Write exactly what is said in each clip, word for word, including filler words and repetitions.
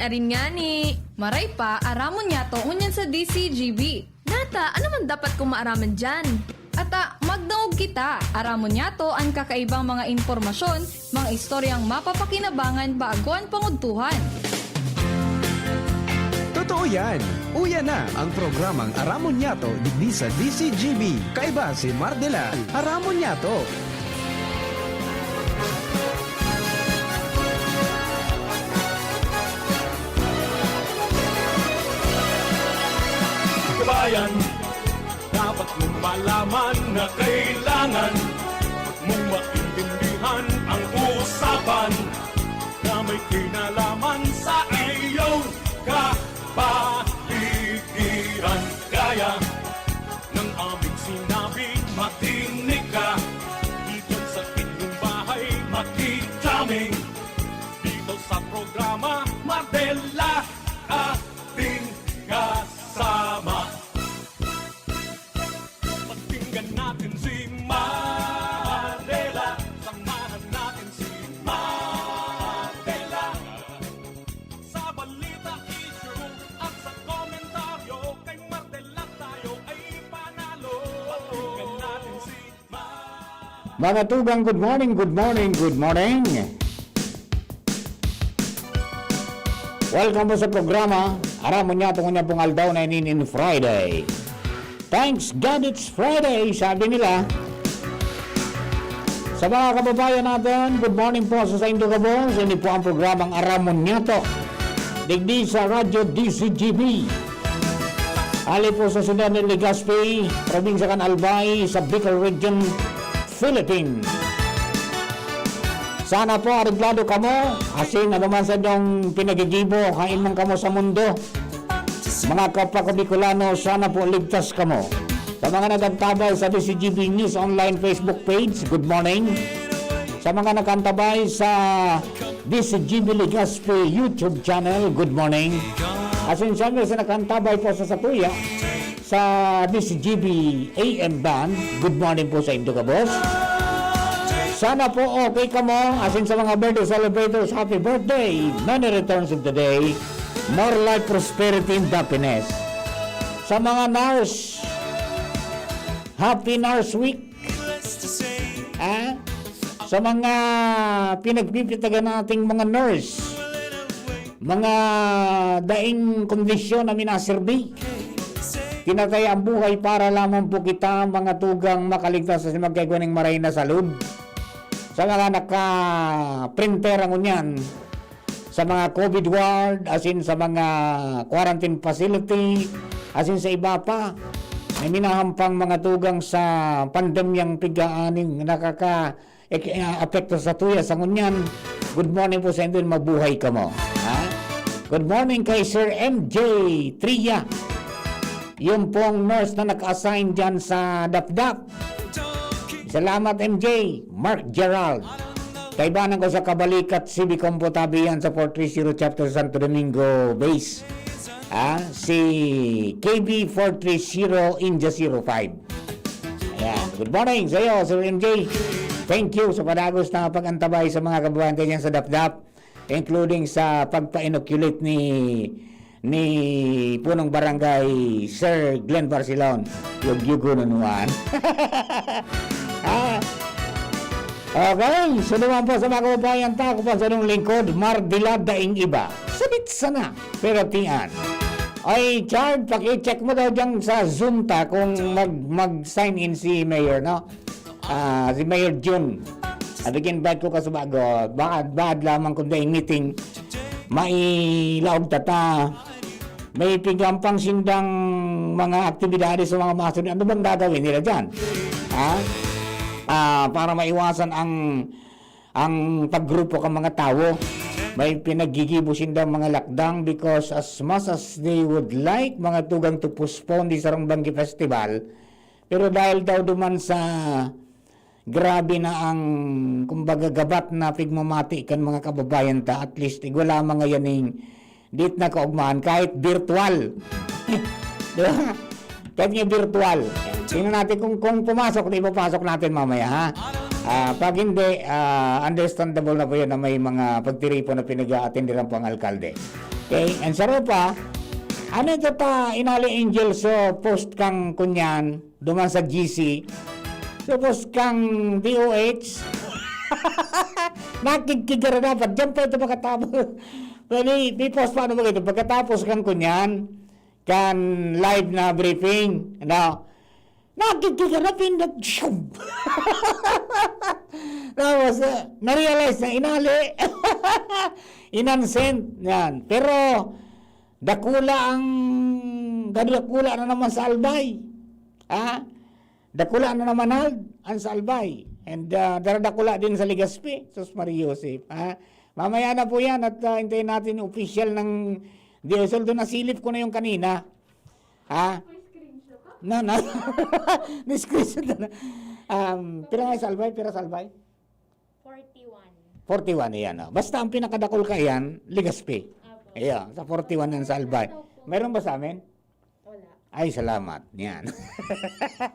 Arin ngani, maray pa, aramon niyato ngunyan sa D C G B. Nata, ano man dapat kong maaraman diyan? Ata, magdangog kita, aramon niyato an kakaibang mga impormasyon, mga istoryang mapapakinabangan bago an pangudtuhan. Totoo yan! Uya na ang programang Aramon Niyato digdi sa D C G B. Kaiba si Mardela. Aramon Niyato! Kabayan, dapat mong malaman na kailangan mong maintindihan ang usapan na may kinalaman sa iyong kapaligiran. Kaya ng aming sinabi, makinig ka. Dito sa inyong bahay, makikita kami. Dito sa programa, Mardela, ating kasama. Pakinggan natin si Mardela. Samahan natin si Mardela. Sa balita, issue, at sa komentaryo, kay Mardela tayo ay panalo. Pakinggan natin si Mardela. Mga tugang, good morning, good morning, good morning. Welcome po sa programa. Aramon niyato ngunyan pong aldaw na ini nin Friday. Thanks God it's Friday, sabi nila. Sa mga kababayan natin, good morning po sa saindo gabos. Ini po ang programang Aramon Niyato. Digdi sa Radyo D C G B. Ali po sa siyudad ng Legazpi, probinsya kan Albay, sa Bicol Region, Philippines. Sana po areglado kamo, asin ano man sa inyong pinagigibo, hain man kamo sa mundo. Mga kapwa ko Bicolano, sana po ligtas kamo. Sa mga nag-antabay sa D C G B News Online Facebook page, good morning. Sa mga nag-antabay sa D C G B Legazpi YouTube channel, good morning. Asin siyempre sa nag-antabay po sa sakuya, sa D C G B A M band, good morning po sa indo gabos. Sana po okay kamo. Asin sa mga birthday celebrators, happy birthday! Many returns of the day. More life, prosperity, and happiness. Sa mga nurse, happy nurse week. Ah? Sa mga pinagpipitagan nating mga nurse, mga daing kondisyon na minaserbi, tinataya ang buhay para lamang po kita, mga tugang, makaligtas sa magkaigwa ning maray na salud. Sa mga naka-printer ang unyan, sa mga covid ward, asin sa mga quarantine facility, asin sa iba pa, may minahampang mga tugang sa pandemyang pig-aaning nakaka-, ek-, ah, apekto sa tuya sa ngunyan. Good morning po sa indo, mabuhay kamo. Ha? Good morning kay Sir M J Tria. Yung pong nurse na naka-assign dyan sa Dapdap. Salamat, M J. Mark Gerald. Kaibanan ko sa Kabalikat, C B Compo Tabi yan sa four three zero Chapter Santo Domingo Base. Ah, si K B four three zero India zero five. Ayan. Good morning sa iyo, Sir M J. Thank you sa padagos na pag-antabay sa mga kababayan tayo dyan sa Dapdap, including sa pagpa-inoculate ni ni Punong Barangay Sir Glenn Barcelon. Yugyugo na nuan. Ah. Okay, so naman po sa mga kababayan ta, ako po sa inyong lingkod, Mardila Daing Iba. Sabit sana, pero tian. Ay, Chard, paki-check mo daw dyan sa Zoom ta kung mag, mag-sign in si Mayor, no? Ah, si Mayor Jun. Abi, invite ko ka sa bago. Bahad, bahad lamang kung daing meeting. Mailaog tata. May pigampang sindang mga aktibidades sa mga masunod. Ano bang gagawin nila dyan? Ha? Ah, para maiwasan ang ang paggrupo kan mga tawo. May pinaggigibo sindang mga lakdang because as much as they would like mga tugang to postpone the Sarong Banggi Festival, pero dahil daw duman sa grabe na ang, kumbaga, gabat na pigmamati kan mga kababayan ta, at least igwa lamang ngayon ning dit na kaugmahan, kahit virtual. Di ba? Kahit nga virtual. Tingnan natin kung, kung pumasok, di papasok natin mamaya, ha? Ah, pag hindi, ah, understandable na po yun na may mga pagtiripon na pinag-aatenderan po ang alkalde. Okay, and sa ropa, ano ito ta inali, Angel? So, post kang kunyan, duman sa G C. So, post kang D O H. Nakigkigira dapat. Diyan pa ito makatapos. Pwede, may post pa ano ba ito? Pagkatapos kang kunyan, kan live na briefing. Ano? Nakikita na pindot, shub! Tapos, eh, na-realize na inali. Inansent. Yan. Pero, dakula ang, dakula na naman sa Albay. Ha? Dakula na naman ang, ang sa Albay. And, ah, daradakula din sa Legazpi. Sus, Maria Joseph. Ha? Mamaya na po yan at, ah, hintayin natin yung official ng D O S. Although nasilip ko na yung kanina. Ha? Na, na. Na-screenshot na. Um, pira nga sa Albay? Pira sa Albay? Forty-one. Forty-one, iyan, oh. Basta ang pinakadakul ka iyan, Legazpi. Apo. Iya, sa forty-one yan sa Albay. Mayroon ba sa amin? Wala. Ay, salamat. Yan. Wala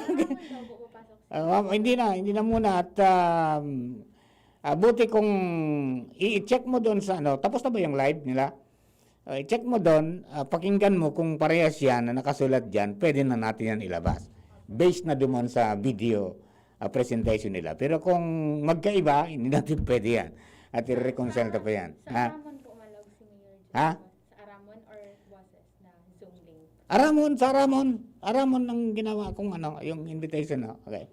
man daw po papasok sa Ah, ma'am, hindi na, hindi na muna. At, um, ah, buti kung i-check mo doon sa ano, tapos na ba yung live nila? Ah, i-check mo doon, ah, pakinggan mo kung parehas yan na nakasulat dyan, pwede na natin yan ilabas. Based na duman sa video, ah, presentation nila. Pero kung magkaiba, hindi natin pwede yan. At i-reconcile ta pa yan. Sa Ha? Ramon po, malog si Mayor Jun. Ha? Sa Aramon or Boses na Zoom link? Aramon, sa Aramon. Aramon ang ginawa kong ano, yung invitation, no? Okay.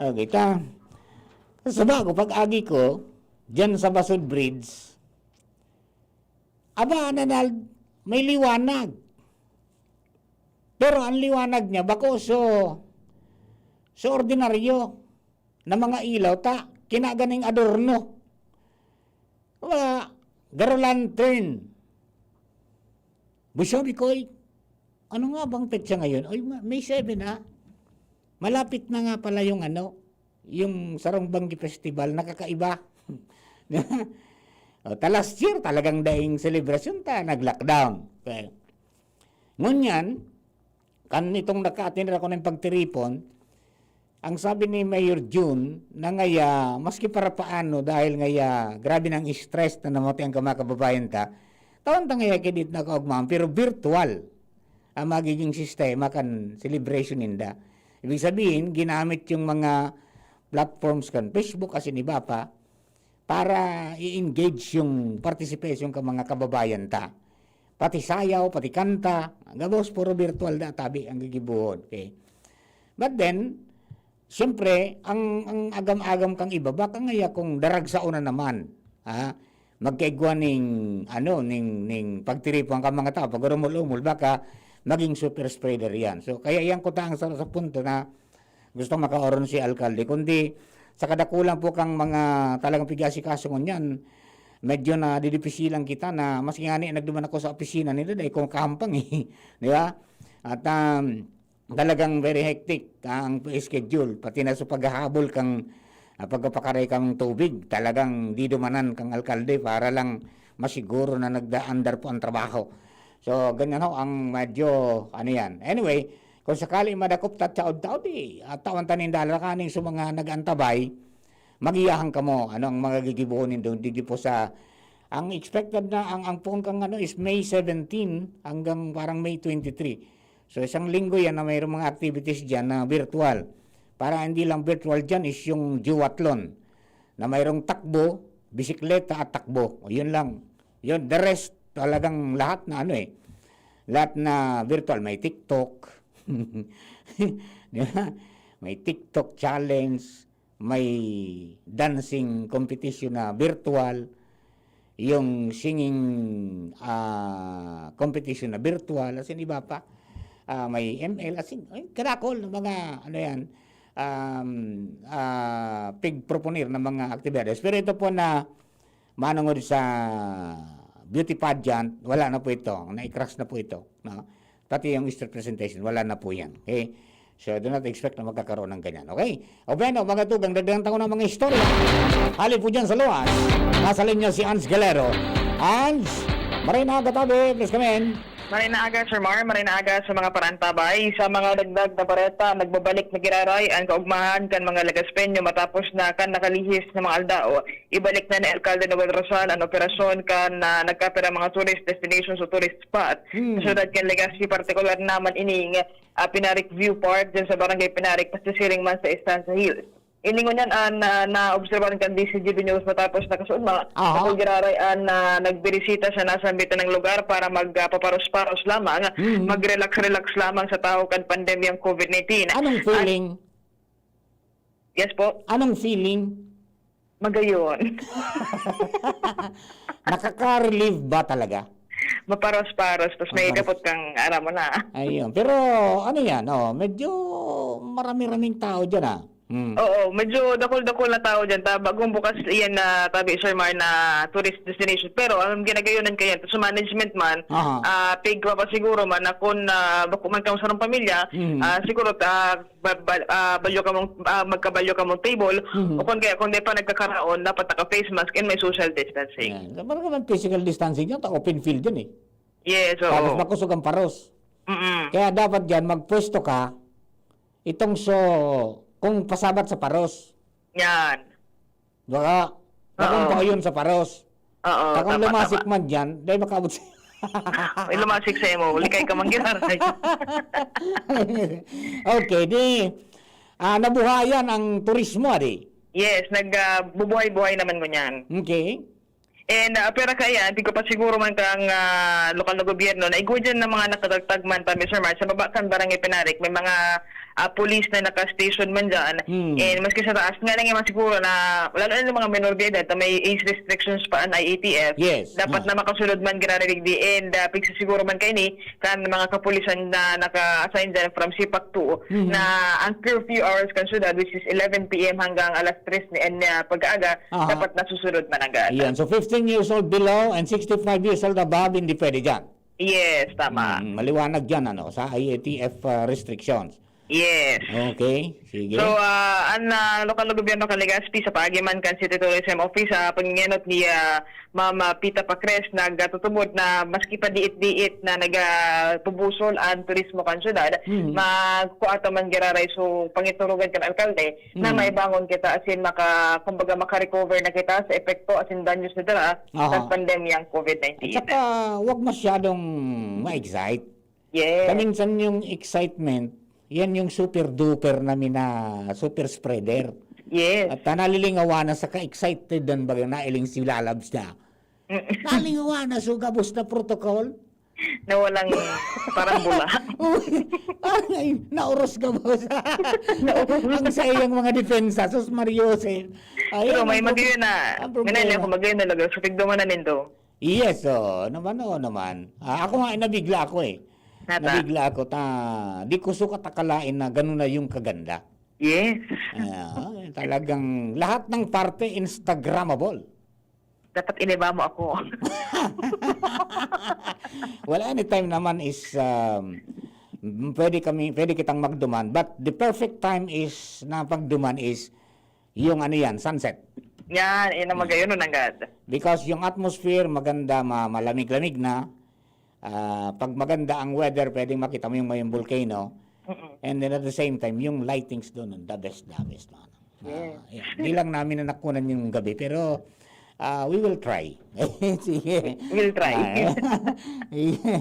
Okay, ta. Sa bago, pag-agi ko, dyan sa Basud Bridge, aba, Nanald, may liwanag. Pero ang liwanag niya, bako so, so ordinaryo na mga ilaw, ta, kinaganing adorno. Wa, garo lantern. Bu, sabi ko, "Ay, ano nga bang petsa ngayon?" Ay, ma-, May seven, ah. Malapit na nga pala yung ano, yung Sarong Banggi Festival, nakakaiba. O, ta last year, talagang daing selebrasyon ta, nag-lockdown. Okay. Ngunyan, kan itong nakaatender ako ng pagtiripon, ang sabi ni Mayor Jun, na ngaya, maski para paano, dahil ngaya, grabe ng stress na namatay ang mga kababayan ta, tawan ta ngaya kidit na kaugmahan, pero virtual ang magiging sistema kan celebration ninda. Ibig sabihin, ginamit yung mga platforms kan Facebook, asin iba pa, para i-engage yung participation ka mga kababayan ta. Pati sayaw, pati kanta, gabos puro virtual da, tabi ang gigibuhon. Okay. But then, siyempre, ang, ang agam-agam kang iba, baka ngaya kung daragsaon na naman, ha? Magkaigwa ning, ano, ning, ning pagtiripon ka mga tao, pag umol-umol, baka maging super spreader yan. So, kaya yan ko ta ang sa, sa punto na gusto makaoron si alkalde, kundi sa kadakulan po kang mga talagang pigasikaso ngunyan, medyo nadidipisilan kita na maski ngani nagduman ako sa opisina nila, dai ko makahampang, eh. Di ba? At, um, talagang very hectic ang schedule, pati na sa paghahabol kang, ah, pagpapakaray kang tubig, talagang didumanan kang alkalde para lang masiguro na nagdaandar po ang trabaho. So, ganyan ho ang medyo, ano yan. Anyway, kung sakali madakop ta taod-taod, eh, at tawan ta nin dala kaning sa mga nag-antabay, magiyahan kamo, ano ang mga gigibohon nindo, digdi po sa, ang expected na, ang, ang puon kang ano is May seventeen hanggang parang May twenty-three. So, isang linggo yan na mayroong mga activities dyan na virtual. Para hindi lang virtual dyan is yung duathlon na mayroong takbo, bisikleta at takbo. O, yun lang. Yun, the rest, talagang lahat na ano eh. Lahat na virtual. May TikTok. Di ba? May TikTok challenge, may dancing competition na virtual, yung singing, ah, competition na virtual, asin iba pa. Ah, may M L, asin, ay, kadakol ng mga, ano yan, um, ah, pigproponer ng mga aktibidades. Pero ito po na manungod sa beauty pageant, wala na po ito. Naikras na po ito, no? Pati yung street presentation, wala na po yan. Okay? So, do not expect na magkakaroon ng ganyan. Okay? O bueno, mga tugang, dagdagan tayo ng mga istorya. Hali po dyan sa luwas. Nasa linya si Ans Galero. Ans, maray na katabi, please come in. Maray na aga, Sir Mar. Maray na aga sa mga parantabay. Sa mga dagdag na bareta, nagbabalik na giraray ang kaugmahan kan mga Legaspeño matapos na kan nakalihis na mga aldaw. Ibalik na ni Alkalde Noel Rosal ang operasyon kan, ah, nagkapira mga tourist destinations o tourist spot. Hmm. Sa syudad kan Legazpi, partikular naman ining, ah, Pinarik View Park, dyan sa Barangay Pinarik, pasisiring man sa Estancia Hills. Ini ngunyan an, ah, naobserbahan kan D Z G B News matapos na kasuodma, Aha. Ako giraray an, ah, nagbirisita sa nasambit na lugar para magpaparos-paros lamang, Mhm. mag-relax-relax lamang sa tahaw kan pandemyang COVID nineteen. Anong At feeling? Yes po. Anong feeling? Magayon. Nakaka-relieve ba talaga? Maparos-paros, tas may Maparos. Dapot kang aram mo na. Ayun. Pero ano yan, oh, medyo marami-raming tao dyan, ah. Hmm. Oo, medyo dakul-dakul na tao dyan. Ta-, bagong bukas yan na tabi, Sir Mar, na tourist destination. Pero ang ginagayonan kayan, sa management man, Aha. ah, pig pa siguro man, na kung, ah, bako man kang sarong pamilya, Mhm. ah, siguro, ah, ba-, ba-, ah, balyo ka mong, ah, magkabalyo ka mong table, Mhm. o kung kaya, kung di pa nagkakaraon, dapat naka-face mask and may social distancing. Yan. Sa mga naman physical distancing yan, ta open field yan eh. Yes, oo. Tapos makusog ang paros. Mm-mm. Kaya dapat dyan, magpwesto ka, itong so, kung pasabat sa paros. Yan. Baka, Oo. Bakong pa yun sa paros. Oo, Takang dapat, lumasik dapat. Man dyan, dahil makaabot sa Ay, lumasik sa imo, likay ka man giraray. Okay, di, ah, nabuhayan ang turismo, di? Yes, nag, ah, bubuhay-buhay naman ngunyan. Okay. And, ah, pero kaya, hindi ko pa siguro man kang, ah, lokal na gobyerno, na igwa dyan ng mga nakadagtag man pa, Mister Mark, sa baba kan Barangay Pinarik, may mga, ah, pulis na naka-station man dyan. Hmm. And maski sa taas, nga lang naman siguro na, lalo na yung mga minor de edad, na may age restrictions pa ang I A T F, Yes. dapat Ah. na makasunod man giraray digdi. And, ah, pigsisiguro man kaini, kan mga kapulisan na naka-assign dyan from CPAC two, Mhm. na ang curfew hours kan syudad, which is eleven P M hanggang alas tres ni, ah, pag-aaga, Aha. dapat nasusunod man agad. Yan. So, fifteen years old below and sixty-five years old above, hindi pwede dyan. Yes, tama. Mm, maliwanag dyan, ano, sa I A T F, ah, restrictions. Yes. Okay, sige. So, ah, ang, ah, lokal na gobyerno kan Legazpi sa paagi man kan City Tourism Office, sa pangingenot ni, ah, Ma'am, ah, Pita Pacres, nagtutubod na maski pa diit-diit na nagpubusol ang turismo kan syudad, Hmm. magkua ta man giraray. So, pangiturugan kan alkalde na Hmm. maibangon kita, asin maka-, kumbaga, maka-recover na kita sa epekto asin danyos na dara Aha. sa pandemyang COVID nineteen. At saka, wag masyadong ma-excite. Yes. Kaminsan yung excitement, yan yung super duper na mina-, super spreader. Yes. At, ah, nalilingawan na sa ka-excited dan baga nailing si Lalabs na. Mm. Nalingawan na, so gabos na protocol. Na walang parang bula. Uy, parang ay, nauros gabos. Nauros. Ang sa iyang mga depensa, sus Mario Jose. Ayan Pero may ang prob-, magayon na, ang minali problema. Ako, magayon na lugar. So, tigduman na nindo. Yes, oo naman, oo naman. Ah, ako nga, nabigla ako eh. Nata. Nabigla ako, ta, di ko sukat akalain na ganun na yung kaganda. Yes. Ah, talagang lahat ng parte Instagrammable. Dapat iniba mo ako. Well, anytime naman is, um, pwede kami, pwede kitang magduman. But the perfect time is, na pagduman is, yung ano yan, sunset. Yan, yun ang magayon, no, nanggad. Because yung atmosphere, maganda, ma-, malamig-lamig na. Ah, pag maganda ang weather, pwedeng makita mo yung may volcano. Mm-mm. And then at the same time, yung lightings doon, the best, the best, no? Yes. Ah, yeah. Di lang namin na nakunan yung gabi, pero, ah, we will try. Sige. We'll try. Ah, yeah.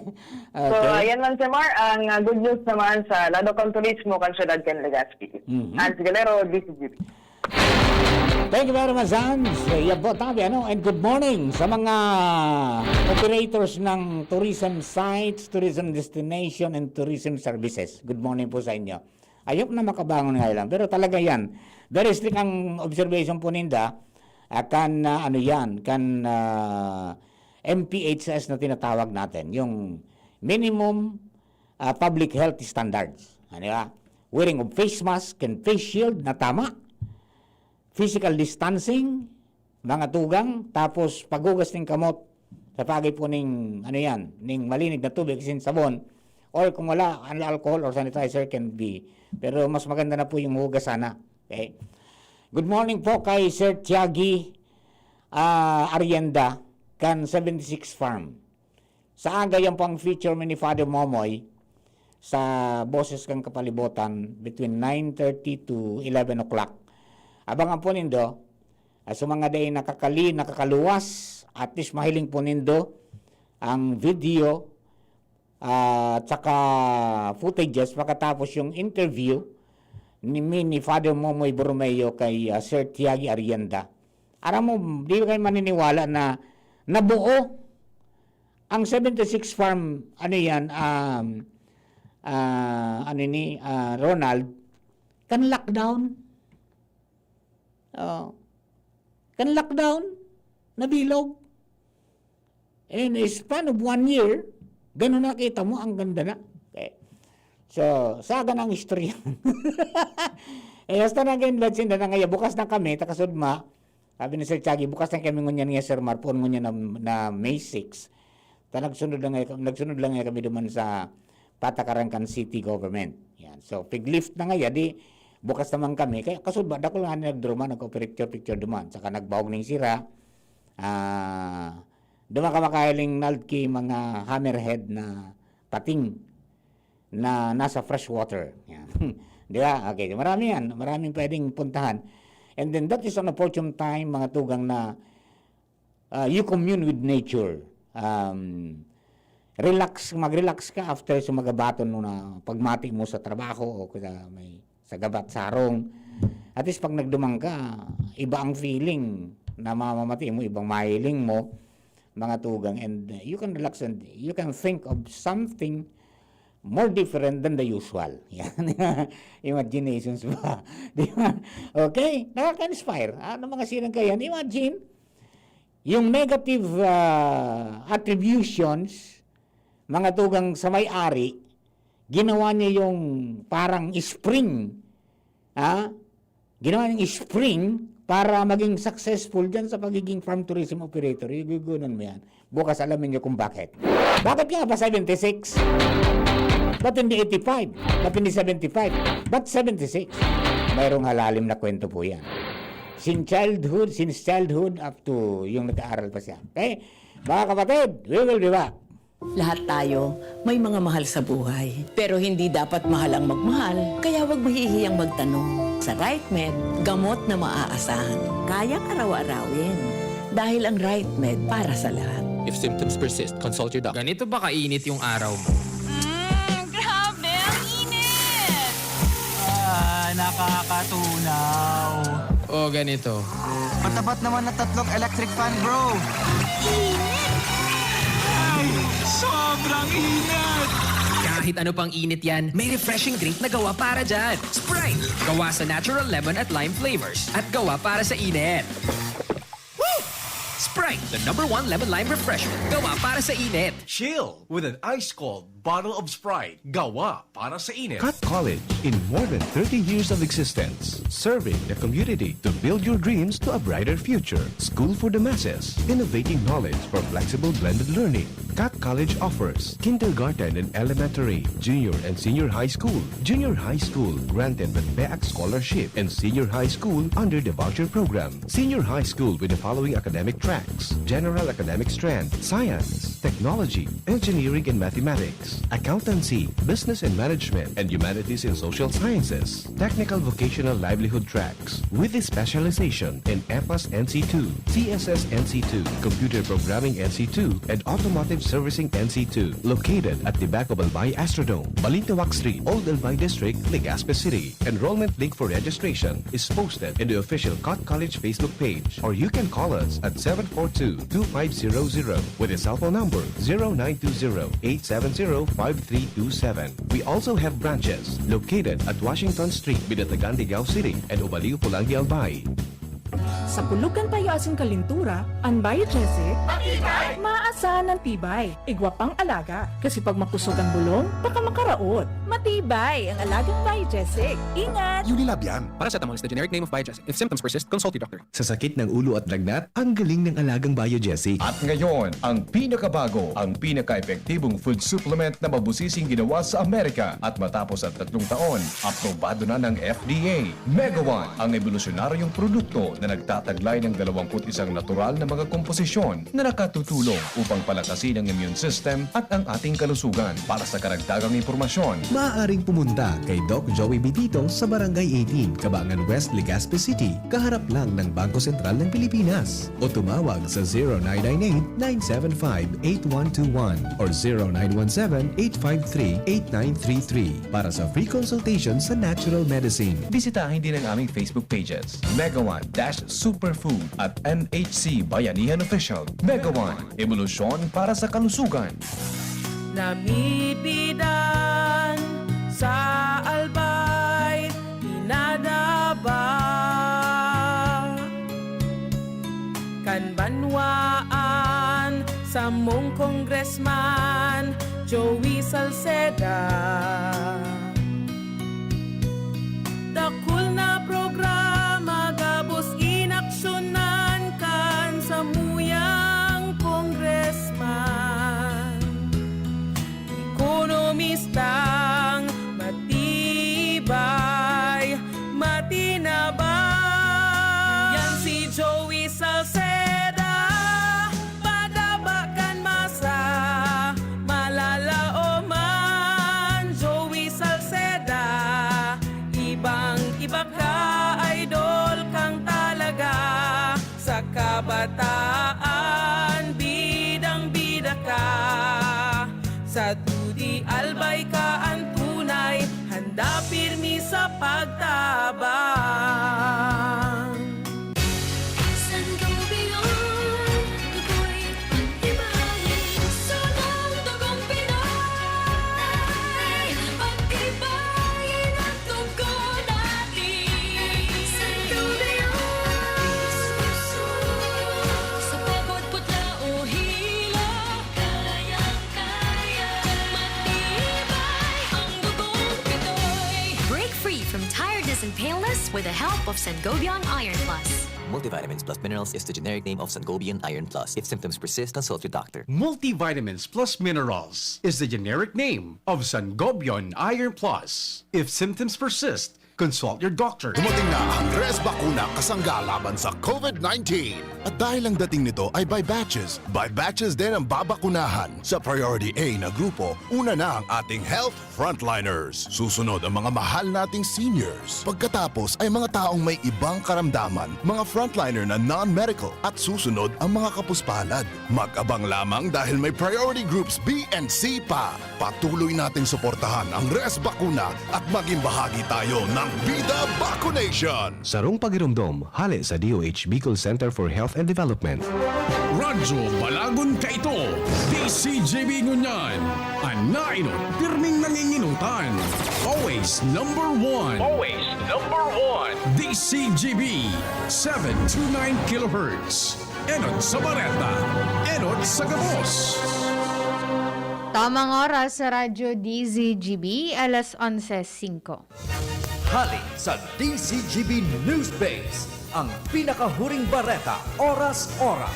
So, Okay. ayan lang, Sir Mar, ang, ah, good news naman sa lado kang turismo kan syudad kan Legazpi. Mhm. Hans Galero, D Z G B. Thank you very much, Hans. Yan po, tabi, ano? And good morning sa mga operators ng tourism sites, tourism destination, and tourism services. Good morning po sa inyo. Ayok na makabangon nga lang. Pero talaga yan. Very strict ang observation po ninda. Ah, kan, ah, ano yan, kan, ah, M P H S na tinatawag natin. Yung minimum, ah, public health standards. Ano ba? Wearing of face mask and face shield na tama. Physical distancing, mga tugang, tapos paghugas ng kamot sa pagi po ning, ano yan, ning malinig na tubig, sin sabon, or kung wala, ang alcohol or sanitizer can be, pero mas maganda na po yung hugas sana. Okay? Good morning po kay Sir Tiagi, ah, Arienda, kan seventy-six Farm. Sa aga yan po ang feature mi ni Father Momoy sa Boses kan Kapalibotan between nine thirty to eleven o'clock. Abangan po nindo, ah, sa mga dai nakakali, nakakaluwas, at least mahiling po nindo ang video, ah, at saka footages pagkatapos yung interview ni, mi ni Father Momoy Borromeo kay, ah, Sir Tiagi Arienda. Aram mo, di kayo maniniwala na nabuo ang seventy-six farm, ano yan, um, ah, ano ni, ah, Ronald, kan lockdown. Oh. Kan lockdown, nabilog. In a span of one year, ganun nakita mo, ang ganda na. Okay. So, saga ng istorya. Eh, hasta nag-invite sinda na ngayon, bukas na kami, takasudma. Sabi ni Sir Chagi, "Bukas na kami ngunyan nga, Sir Mar, poon ngunyan na, na May six." Ta nagsunod lang nga, nagsunod lang nga kami duman sa patakaran kan city government. Yan. So, pig-lift na nga, di, bukas naman kami. Kaya kasudma, dakul nga nagdruman, nagko-picture-picture duman. Saka nagbaog ning sira. Ah, duman ka makahiling nald ki mga hammerhead na pating na nasa fresh water. Yan. Di ba? Okay. Marami yan. Maraming pwedeng puntahan. And then that is an opportune time, mga tugang, na, ah, you commune with nature. Um, relax, mag-relax ka after sa magabaton mo na pagmati mo sa trabaho o sa may, sa gabat, sa harong. At least pag nagduman ka, iba ang feeling na mamamati mo, ibang mahiling mo, mga tugang, and, uh, you can relax and you can think of something more different than the usual. Yan. Imaginations ba? Di ba? Okay? Nakaka-inspire. Ano mga silang kayan? Imagine, yung negative, ah, attributions, mga tugang, sa may-ari, ginawa niya yung parang spring. Ha? Ginawa niyang spring para maging successful dyan sa pagiging farm tourism operator. Igugunan mo yan. Bukas alamin niyo kung bakit. Bakit nga ba seventy-six? Ba't hindi eighty-five? Ba't hindi seventy-five? Ba't seventy-six? Mayroong halalim na kwento po yan. Since childhood, since childhood up to yung nag-aaral pa siya. Okay? Mga kapatid, we will be back. Lahat tayo may mga mahal sa buhay. Pero hindi dapat mahal ang magmahal, kaya huwag mahihiyang magtanong. Sa RightMed, gamot na maaasahan. Kayang araw-arawin. Dahil ang RightMed para sa lahat. If symptoms persist, consult your doctor. Ganito ba kainit yung araw mo? Mm, grabe! Ang init! Ah, nakakatunaw. O ganito. Matapat naman na tatlong electric fan, bro. Init! Ay, sobrang init! Kahit ano pang init yan, may refreshing drink na gawa para dyan. Sprite! Gawa sa natural lemon at lime flavors. At gawa para sa init. Woo! Sprite, the number one lemon lime refreshment. Gawa para sa init. Chill with an ice cold bottle of Sprite. Gawa para sa init. Cat College, in more than thirty years of existence, serving the community to build your dreams to a brighter future. School for the masses, innovating knowledge for flexible blended learning. Cat College offers kindergarten and elementary, junior and senior high school, junior high school granted with PEAC scholarship, and senior high school under the voucher program. Senior high school with the following academic tracks: general academic strength, science, technology, engineering and mathematics, accountancy, business and management, and humanities and social sciences, technical vocational livelihood tracks, with a specialization in EPAS N C two, C S S N C two, computer programming N C two, and automotive servicing N C two, located at the back of Albay Astrodome, Balintawak Street, Old Albay District, Legazpi City. Enrollment link for registration is posted in the official Cat College Facebook page, or you can call us at seven four two, two five zero zero with a cell phone number zero nine two zero, eight seven zero, five three two seven. We also have branches located at Washington Street, Binatagan, Ligao City, and Ubaliw, Pulangi, Albay. Sa pulog kan payo asin kalintura, an Biogesic, matibay, maasahan an tibay. Igwa pang alaga, kasi pag makusog ang bulong, baka makaraot. Matibay ang alagang Biogesic. Ingat! Unilab yan. Paracetamol is the generic name of Biogesic. If symptoms persist, consult your doctor. Sa sakit ng ulo at lagnat, ang galing ng alagang Biogesic. At ngayon, ang pinakabago, ang pinaka-epektibong food supplement na mabusising ginawa sa Amerika. At matapos ang tatlong taon, aprobado na ng F D A. Mega One, ang ebolusyonaryong produkto na nagtataglay Taglay ng dalawampu't isang natural na mga komposisyon na nakatutulong upang palakasin ang immune system at ang ating kalusugan. Para sa karagdagang impormasyon, maaaring pumunta kay Doc Joey Bitito sa Barangay eighteen, Cabangan West, Legazpi City, kaharap lang ng Bangko Sentral ng Pilipinas. O tumawag sa zero nine nine eight, nine seven five, eight one two one or zero nine one seven, eight five three, eight nine three three para sa free consultation sa natural medicine. Bisitahin din ang aming Facebook pages, Mega One dash Superfood at M H C Bayanihan Official. Mega One, ebolusyon para sa kalusugan. Namidbidan sa Albay, Pinadaba, kan banwaan samong Congressman Joey Salceda. Dakul na programa gabos inaksyonan kan samuyang Congressman. Ekonomistang matibay, matinabang. Yan si Joey Salceda, padaba kan masa, malalaoman. Joey Salceda, ibang-iba ka, idol kang talaga. Sa kabataan, bidang-bida ka. Sa dudi, albay ka an tunay, handa pirmi sa pagtabang. Sangobion, dugoy, pagtibayin, sunong dugong Pinoy. Pagtibayin ang dugo natin. Sangobion, sa pagod, putla o hilo, kayang-kaya. Kung matibay ang dugong Pinoy. Break free from tiredness and paleness with the help of Sangobion Iron Plus. Multivitamins plus minerals is the generic name of Sangobion Iron Plus. If symptoms persist, consult your doctor. Multivitamins plus minerals is the generic name of Sangobion Iron Plus. If symptoms persist, consult your doctor. Dumating na ang Res Bakuna kasangga laban sa COVID nineteen. At dahil ang dating nito ay by batches, by batches din ang babakunahan. Sa Priority A na grupo, una na ang ating health frontliners. Susunod ang mga mahal nating seniors. Pagkatapos ay mga taong may ibang karamdaman, mga frontliner na non-medical, at susunod ang mga kapuspalad. Mag-abang lamang dahil may priority groups B and C pa. Patuloy nating suportahan ang Res Bakuna at maging bahagi tayo ng Bida Vacunation. Sarong pagiromdom, hale sa D O H Bicol Center for Health and Development. Radyo Balagon kaito, D C G B ngunyan, an nainot pirming nanginginutan. Always number one. Always number one. D C G B, seven two nine kilohertz. Enot sa bareta, enot sa gabos. Tamang oras sa Radyo D Z G B, alas onse singko. Hale sa D Z G B News Base, ang pinakahuring bareta, oras-oras.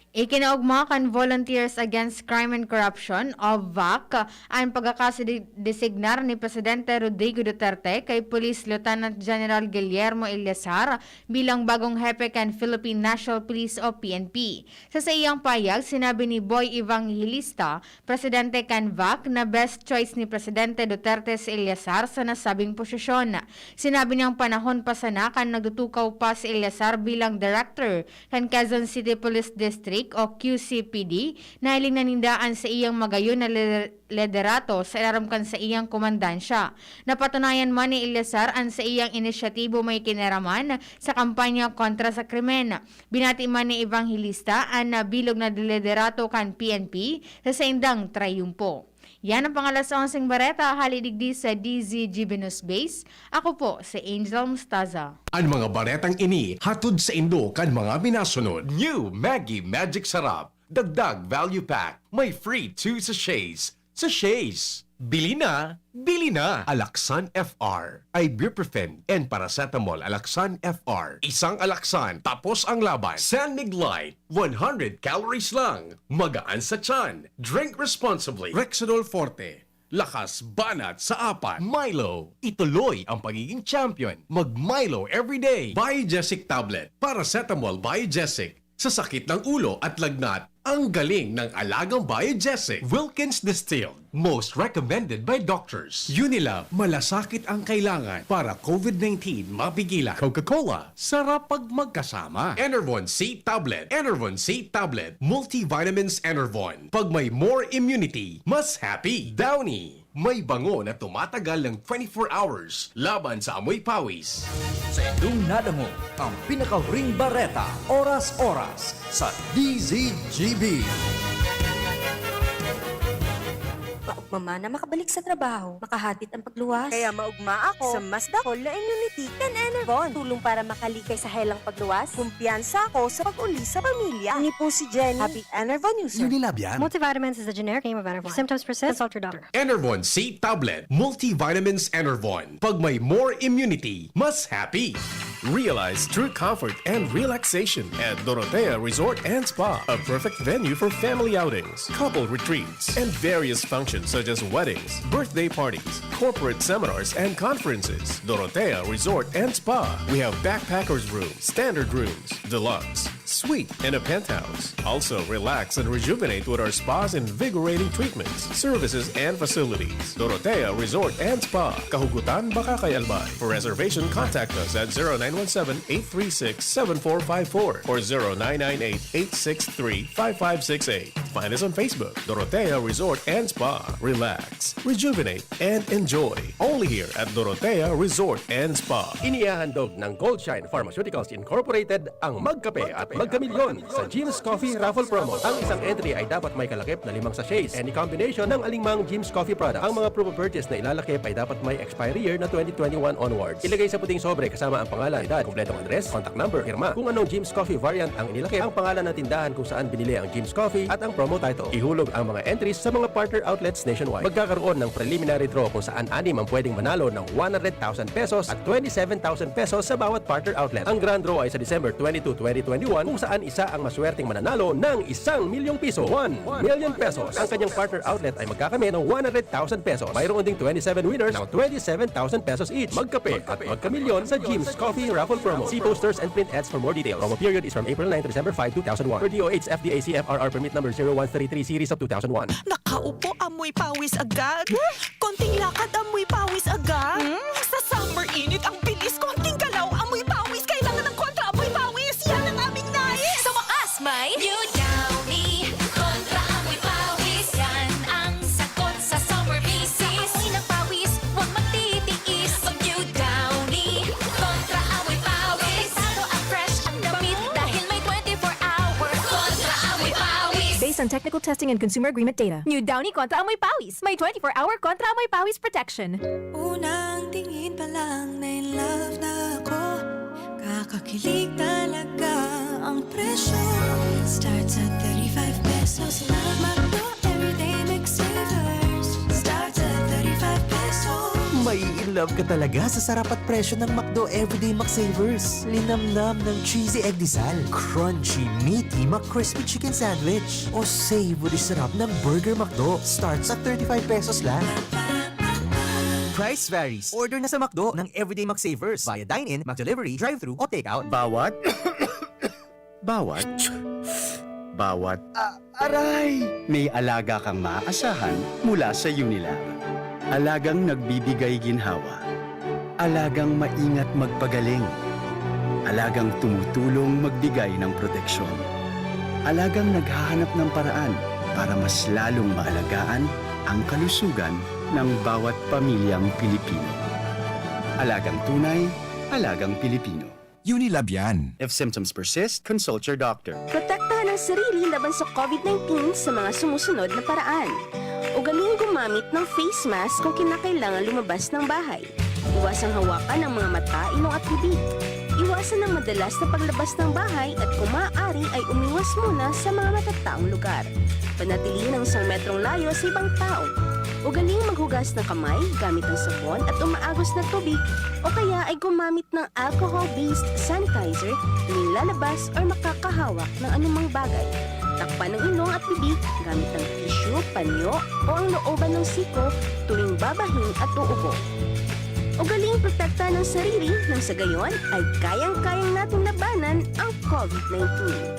Ikinaogma kan Volunteers Against Crime and Corruption o VAC an pagkakadesignar ni Presidente Rodrigo Duterte kay Police Lieutenant General Guillermo Eleazar bilang bagong hepe kan Philippine National Police o P N P. Sa saiyang pahayag, sinabi ni Boy Evangelista, presidente kan VAC, na best choice ni Presidente Duterte si Eleazar sa nasabing posisyon. Sinabi niyang panahon pa sana kan nagtutukaw pa si Eleazar bilang director kan Quezon City Police District o Q C P D, nahiling na ninda an saiyang magayon na lider-, liderato sa ilarom kan saiyang komandansya. Napatunayan man ni Eleazar an saiyang inisyatibo may kinaraman sa kampanya kontra sa krimen. Binati man ni Evangelista an nabilog na liderato kan P N P sa saindang trayumpo. Yan ang pang-alas onseng bareta, hale digdi sa D Z G B News Base. Ako po si Angel Mostaza. An mga baretang ini hatod saindo kan mga minasunod. New Maggi Magic Sarap, dagdag value pack, may free two sachets. Sachets. Bili na, bili na! Alaxan F R, ibuprofen, and paracetamol Alaxan F R. Isang Alaxan, tapos ang laban. San Mig Light, one hundred calories lang. Magaan sa tiyan. Drink responsibly. Rexidol Forte. Lakas banat sa apat. Milo, ituloy ang pagiging champion. Mag Milo everyday. Biogesic tablet, paracetamol Biogesic. Sa sakit ng ulo at lagnat, ang galing ng alagang Biogesic. Wilkins Distilled, most recommended by doctors. Unilab, malasakit ang kailangan para COVID nineteen mapigilan. Coca-Cola, sarap pag magkasama. Enervon C Tablet, Enervon C Tablet, Multivitamins Enervon. Pag may more immunity, mas happy. Downy, may bango na tumatagal ng twenty-four hours laban sa amoy pawis. Sa indong nadangog ang pinakahuring bareta, oras-oras, sa D Z G B. Maugma man na makabalik sa trabaho, makahadit ang pagluwas. Kaya maugma ako sa mas dakol na immunity kan Enervon. Tulong para makalikay sa helang pagluwas. Kumpiyansa ako sa pag-uli sa pamilya. Ini po si Jenny, happy Enervon user. Unilab yan. Multivitamins is a generic name of Enervon. If symptoms persist, consult your doctor. Enervon C Tablet, Multivitamins Enervon. Pag may more immunity, mas happy. Realize true comfort and relaxation at Dorotea Resort and Spa, a perfect venue for family outings, couple retreats, and various functions such as weddings, birthday parties, corporate seminars, and conferences. Dorotea Resort and Spa. We have backpackers room, standard rooms, deluxe, suite, and a penthouse. Also, relax and rejuvenate with our spa's invigorating treatments, services, and facilities. Dorotea Resort and Spa, Kahugutan, Bacacay, Albay. For reservation, contact us at zero nine one seven, eight three six, seven four five four or zero nine nine eight, eight six three, five five six eight. Find us on Facebook, Dorotea Resort and Spa. Relax, rejuvenate, and enjoy. Only here at Dorotea Resort and Spa. Inihahandog ng Goldshine Pharmaceuticals Incorporated ang Magkape at Magkamilyon sa Jim's Coffee Raffle Promo. Ang isang entry ay dapat may kalakip na limang sachets, any combination ng alingmang Jim's Coffee product. Ang mga proof of purchase na ilalakip ay dapat may expiry year na twenty twenty-one onwards. Ilagay sa puting sobre kasama ang pangalan, edad, kompletong address, contact number, pirma. Kung anong Jim's Coffee variant ang inilakip, ang pangalan ng tindahan kung saan binili ang Jim's Coffee at ang promo title. Ihulog ang mga entries sa mga partner outlets nationwide. Magkakaroon ng preliminary draw kung saan anim ang pwedeng manalo ng one hundred thousand pesos at twenty-seven thousand pesos sa bawat partner outlet. Ang grand draw ay sa December twenty-two, twenty twenty-one, kung saan isa ang maswerteng mananalo ng isang milyong piso, one million pesos. Ang kanyang partner outlet ay magkakamit ng one hundred thousand pesos. Mayroon ding twenty-seven winners ng twenty-seven thousand pesos each. Magkape at magkamilyon sa Jim's Coffee Raffle Promo. See posters and print ads for more details. Promo period is from April nine to December five, two thousand one. Per D O H F D A C F R R permit number zero one three three series of two thousand one. Nakaupo, amoy pawis agad. Konting lakad, amoy pawis agad. Hmm? Sa summer init, ang bilis. Konting galaw, amoy pawis. Kailangan ng kontra amoy pawis. Yan ang aming nais. Sa wakas, may New Downy Kontra Amoy Pawis. Yan ang sagot sa summer visit. Sa amoy ng pawis, huwag magtitiis. Mag New Downy Kontra Amoy Pawis. Delikado at fresh ang damit dahil may twenty-four hour Kontra Amoy Pawis. Based on technical testing and consumer agreement data. New Downy Kontra Amoy Pawis. May twenty-four hour Kontra Amoy Pawis protection. Unang tingin pa lang, na in love na ako. Kakakilig talaga ang presyo. Starts at thirty-five pesos lang. McDo Everyday Mix Savers. Starts at thirty-five pesos. Mai-in love ka talaga sa sarap at presyo ng McDo Everyday McSavers. Linamnam ng cheesy egg disal, crunchy, meaty, McCrispy chicken sandwich, o savory sarap ng Burger McDo. Starts at thirty-five pesos lang. Price varies. Order na sa McDo ng Everyday McSavers via dine-in, McDelivery, drive-thru, o take-out. Bawat, bawat, bawat. Ah, aray! May alaga kang maaasahan mula sa Unilab. Alagang nagbibigay ginhawa. Alagang maingat magpagaling. Alagang tumutulong magbigay ng proteksyon. Alagang naghahanap ng paraan para mas lalong maalagaan ang kalusugan ng bawat pamilyang Pilipino. Alagang tunay, alagang Pilipino. Unilab yan. If symptoms persist, consult your doctor. Protektahan ang sarili laban sa COVID nineteen sa mga sumusunod na paraan. Ugaling gumamit ng face mask kung kinakailangan lumabas ng bahay. Iwasang hawakan ang mga mata, ilong at bibig. Iwasan ang madalas na paglabas ng bahay at kung maaari ay umiwas muna sa mga matataong lugar. Panatilihin ang isang metrong layo sa ibang tao. Ugaling maghugas ng kamay gamit ang sabon at umaagos na tubig o kaya ay gumamit ng alcohol-based sanitizer tuwing lalabas or makakahawak ng anumang bagay. Takpan ang ilong at bibig gamit ang tissue, panyo, o ang looban ng siko tuwing babahing at uubo. Ugaling protektahan ang sarili nang sa gayon ay kayang-kayang nating labanan ang COVID nineteen.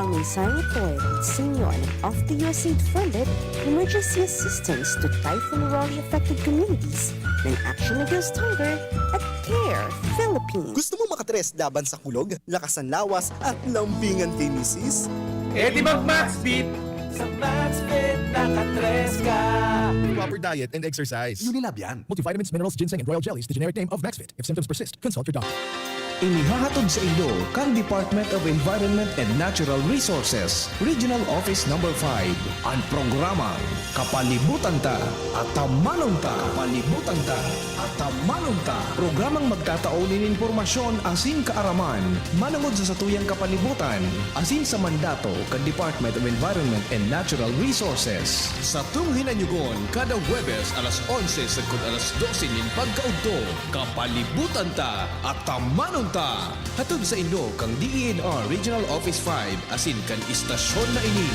Ang mensaheng ito ay hatid sa inyo ng F D U S aid-funded Emergency Assistance to Typhoon Raleigh Affected Communities ng Action Against Hunger at CARE Philippines. Gusto mo makatres laban sa kulog, lakas ng lawas, at lambingan kay misis? Eh di mag-Maxvit! Sa Maxvit, nakatres ka! Proper diet and exercise. Unilab yan. Multivitamins, minerals, ginseng, and royal jellies, the generic name of Maxvit. If symptoms persist, consult your doctor. Inihahatod sa inyo kan Department of Environment and Natural Resources, Regional Office Number five, an programang Kapalibutan Ta, Atamanon Ta. Kapalibutan Ta, Atamanon Ta. Programang magtatao nin impormasyon asin kaaraman manongod sa satuyang kapalibutan asin sa mandato kan Department of Environment and Natural Resources. Satong hinanyugon kada Huwebes alas onse sagkod alas dose nin pagkaudto. Kapalibutan Ta, Atamanon Ta! Hatod saindo kan D E N R Regional Office five asin kan istasyon na ini.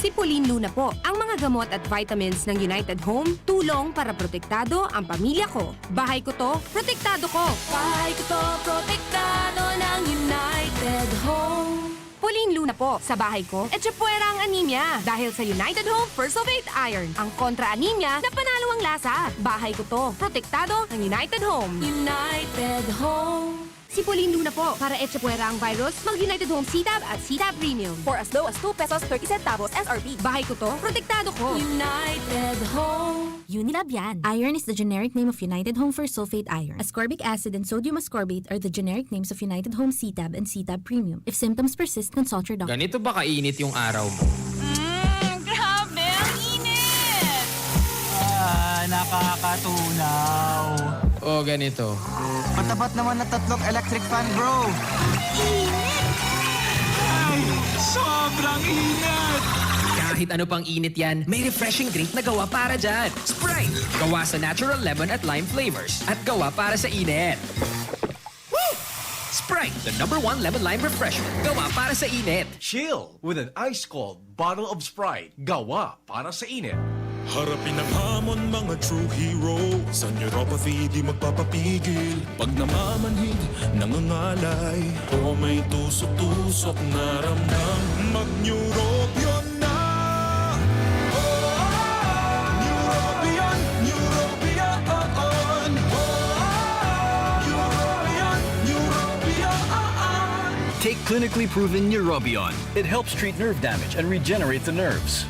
Si Pauline Luna po. Ang mga gamot at vitamins ng United Home, tulong para protektado ang pamilya ko. Bahay ko to, protektado ko. Bahay ko to, protektado ng United Home. Pauline Luna po. Sa bahay ko, etchepuera ang anemia dahil sa United Home Fersulfate Iron. Ang kontra-anemia na panalo ang lasa. Bahay ko to. Protektado ang United Home. United Home. Si Pauline Luna po. Para etchepuera ang virus, mag United Home C-Tab at C-Tab Premium for as low as two pesos thirty centavos S R P. Bahay ko to. Protektado ko. United Home. Unilab yan. Iron is the generic name of United Home Fersulfate Iron. Ascorbic acid and sodium ascorbate are the generic names of United Home C-Tab and C-Tab Premium. If symptoms persist, consult your doctor. Ganito ba kainit yung araw mo? Mm, grabe, ang init! Ah, nakakatunaw. O ganito. Patapat naman na tatlong electric fan, bro. Ay, sobrang init! Kahit ano pang init yan, may refreshing drink na gawa para dyan. Sprite! Gawa sa natural lemon at lime flavors at gawa para sa init. Woo! Sprite, the number one lemon lime refreshment. Gawa para sa init. Chill with an ice cold bottle of Sprite. Gawa para sa init. Harapin ang hamon, mga true hero. Sa neuropathy, di magpapapigil. Pag namamanhid, nangangalay, o may tusok-tusok na ramdam, mag-Neurobion na! Neurobion, Neurobion, Neurobion, Neurobion. Take clinically proven Neurobion. It helps treat nerve damage and regenerate the nerves.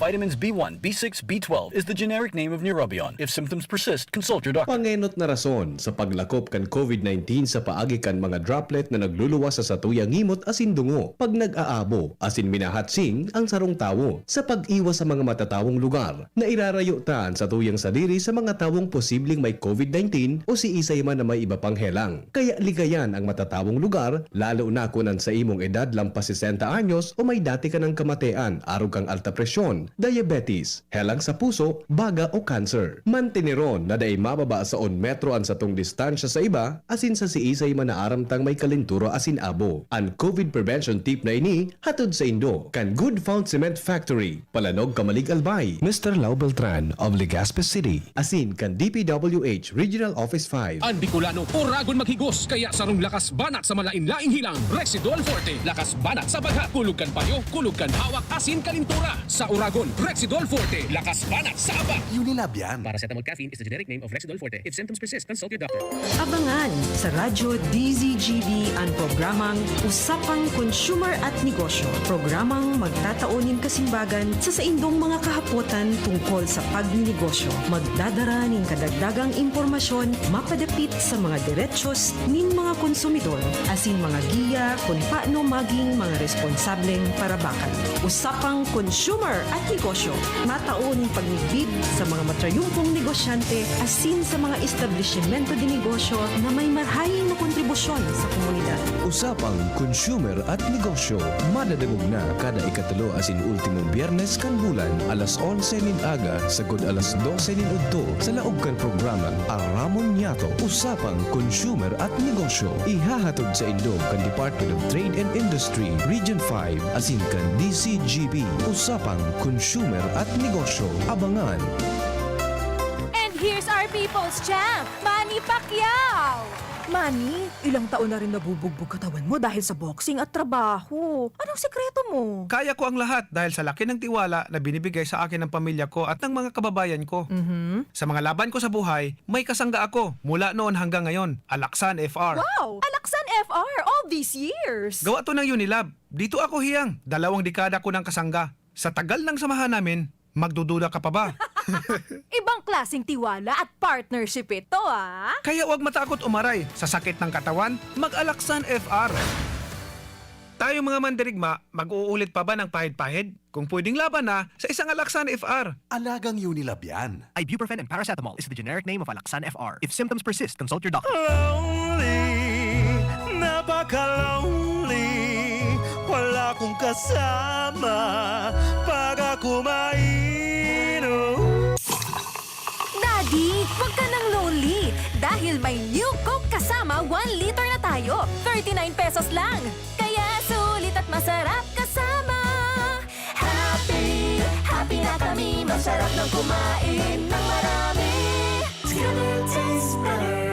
Vitamins B one, B six, B twelve is the generic name of Neurobion. If symptoms persist, consult your doctor. Pangenot na rason sa paglakop kan COVID nineteen sa paagi kan mga droplet na nagluluwas sa satuyang ngimot asin dungo pag nag-aabo asin minahatsing ang sarong tawo. Sa pag-iwas sa mga matatawong lugar, nairarayo ta an satuyang sadiri sa mga tawong posibleng may COVID nineteen o siisay man na may iba pang helang. Kaya ligayan ang matatawong lugar, lalo na kun an sa imong edad lampas sesenta anyos o may dati ka nang kamatean, arog kang alta presyon, diabetes, helang sa puso, baga o cancer. Manteneron na dai mababa sa un metro an satong distansya sa iba, asin sa siisay man na aram tang may kalentura asin abo. An COVID prevention tip na ini hatod saindo kan Good Found Cement Factory, Palanog, Camalig, Albay, Mister Lau Beltran of Legazpi City, asin kan D P W H Regional Office five. An Bicolano, oragon maghigos, kaya sarong lakas banat sa malain-laing hilang, Rexidol Forte. Lakas banat sa bagha, kulog kan payo, kulog kan hawak, asin kalentura. Sa oragon, Rexidol Forte, lakas banat sa aba. Unilab yan. Paracetamol caffeine is the generic name of Rexidol Forte. If symptoms persist, consult your doctor. Abangan sa Radyo D Z G B an programang Usapang Consumer at Negosyo. Programang magtatao nin kasimbagan sa saindong mga kahapotan tungkol sa pagninegosyo. Magdadara nin kadagdagang impormasyon mapadapit sa mga derechos nin mga konsumidor, asin mga giya kun paano maging mga responsableng parabakan. Usapang Consumer at Negosyo, matao nin pagmidbid sa mga matrayumpong negosyante asin sa mga establisimento de negosyo na may marhay na kontribusyon sa komunidad. Usapang Consumer at Negosyo. Madadangog na kada ikatulo asin ultimong Biyernes kan bulan, alas onse nin aga sagkod alas dose nin udto, sa laog kan programang Aramon Niyato, Usapang Consumer at Negosyo. Ihahatod saindo kan Department of Trade and Industry, Region five, asin kan D C G B, Usapang Consumer at Negosyo. Abangan! And here's our people's champ, Manny Pacquiao! Manny, ilang taon na rin nabubugbog katawan mo dahil sa boxing at trabaho. Anong sikreto mo? Kaya ko ang lahat dahil sa laki ng tiwala na binibigay sa akin ng pamilya ko at ng mga kababayan ko. Mhm. Sa mga laban ko sa buhay, may kasangga ako mula noon hanggang ngayon, Alaksan F R. Wow! Alaksan F R all these years! Gawa to ng Unilab. Dito ako hiyang, dalawang dekada ko ng kasangga. Sa tagal ng samahan namin, magdududa ka pa ba? Ibang klaseng tiwala at partnership ito, ah! Kaya 'wag matakot umaray sa sakit ng katawan, mag-Alaksan F R. Tayong mga mandirigma, mag-uulit pa ba ng pahid-pahid? Kung pwedeng laban na sa isang Alaksan F R. Alagang Unilab yan. Ibuprofen and paracetamol is the generic name of Alaxan F R. If symptoms persist, consult your doctor. Lonely, napaka-lonely. Wala akong kasama pag ako mainom. Daddy, wag ka nang lonely dahil may New Coke Kasama one liter na tayo. Thirty-nine pesos lang. Kaya sulit at masarap kasama. Happy, happy na kami. Masarap nang kumain ng marami. It's gonna taste better.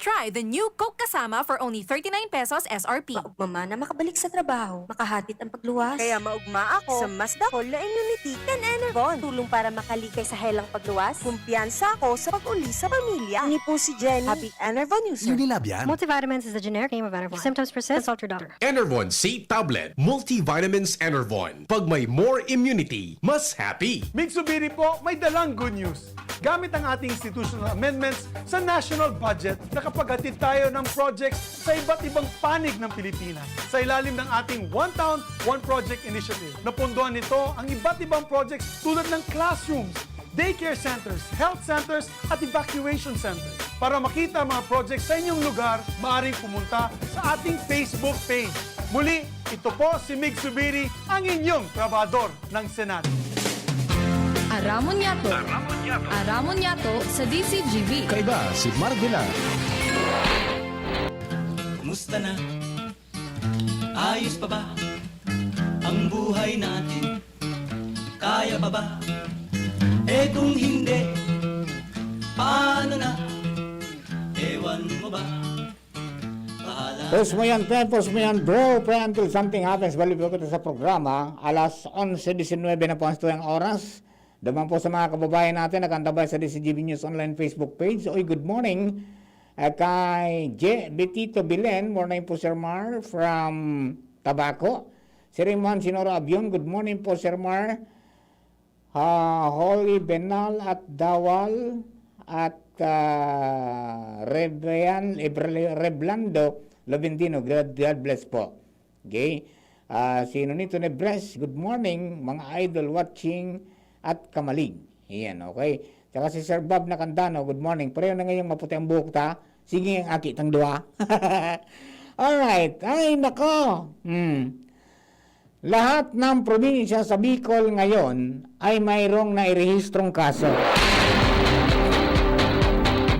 Try the New Coke Kasama for only thirty-nine pesos S R P. Maugma man na makabalik sa trabaho, makahatid ang pagluwas. Kaya maugma ako sa mas dakul na immunity kan Enervon. Tulong para makalikay sa helang pagluwas. Kumpiyansa ako sa pag-uli sa pamilya. Ini po si Jenny, happy Enervon user. Unilab yan. Multivitamins is the generic name of Enervon. If symptoms persist, consult your doctor. Enervon C Tablet, Multivitamins Enervon. Pag may more immunity, mas happy. Mig Zubiri po, may dalang good news. Gamit ang ating institutional amendments sa national budget, nakapaghatid tayo ng projects sa iba't ibang panig ng Pilipinas sa ilalim ng ating One Town, One Project Initiative. Napondohan nito ang iba't ibang projects tulad ng classrooms, daycare centers, health centers, at evacuation centers. Para makita ang mga projects sa inyong lugar, maaaring pumunta sa ating Facebook page. Muli, ito po si Mig Zubiri, ang inyong trabahador ng Senado. Aramon Yato. Aramon Yato. Aramon Yato sa D C G B. Kaiba si Marvela. Kumusta na? Ayos pa ba ang buhay natin? Kaya pa ba? Eh, kung hindi, paano na? Ewan mo ba? Bahala na. Pulse mo yan, pre. Pulse mo yan, bro. Pre, until something happens, balik po kita sa programa. Alas onse disinwebe na po ang tuyang oras. Duman po sa mga kababayan natin, nakantabay sa D C G B News Online Facebook page. Uy, good morning. Ah, kay Je Betito Bilen, morning po, Sir Mar, from Tabaco. Si Raymond Sinoro Abion, good morning po, Sir Mar. Ah, Holy Benal at Dawal at, ah, Rebean, Ebrel-, Reblando Loventino, God, God bless po. Okay? Ah, si Nonito Nebres, good morning, mga idol watching at kamalig. Ayan, okay. Tsaka si Sir Bob Nakandano, good morning. Pareho na ngayong maputi ang buhok ta. Sige, ang aki tang duha. Alright. Ay, nako. Hmm. Lahat ng probinsya sa Bicol ngayon ay mayroong nairehistrong kaso.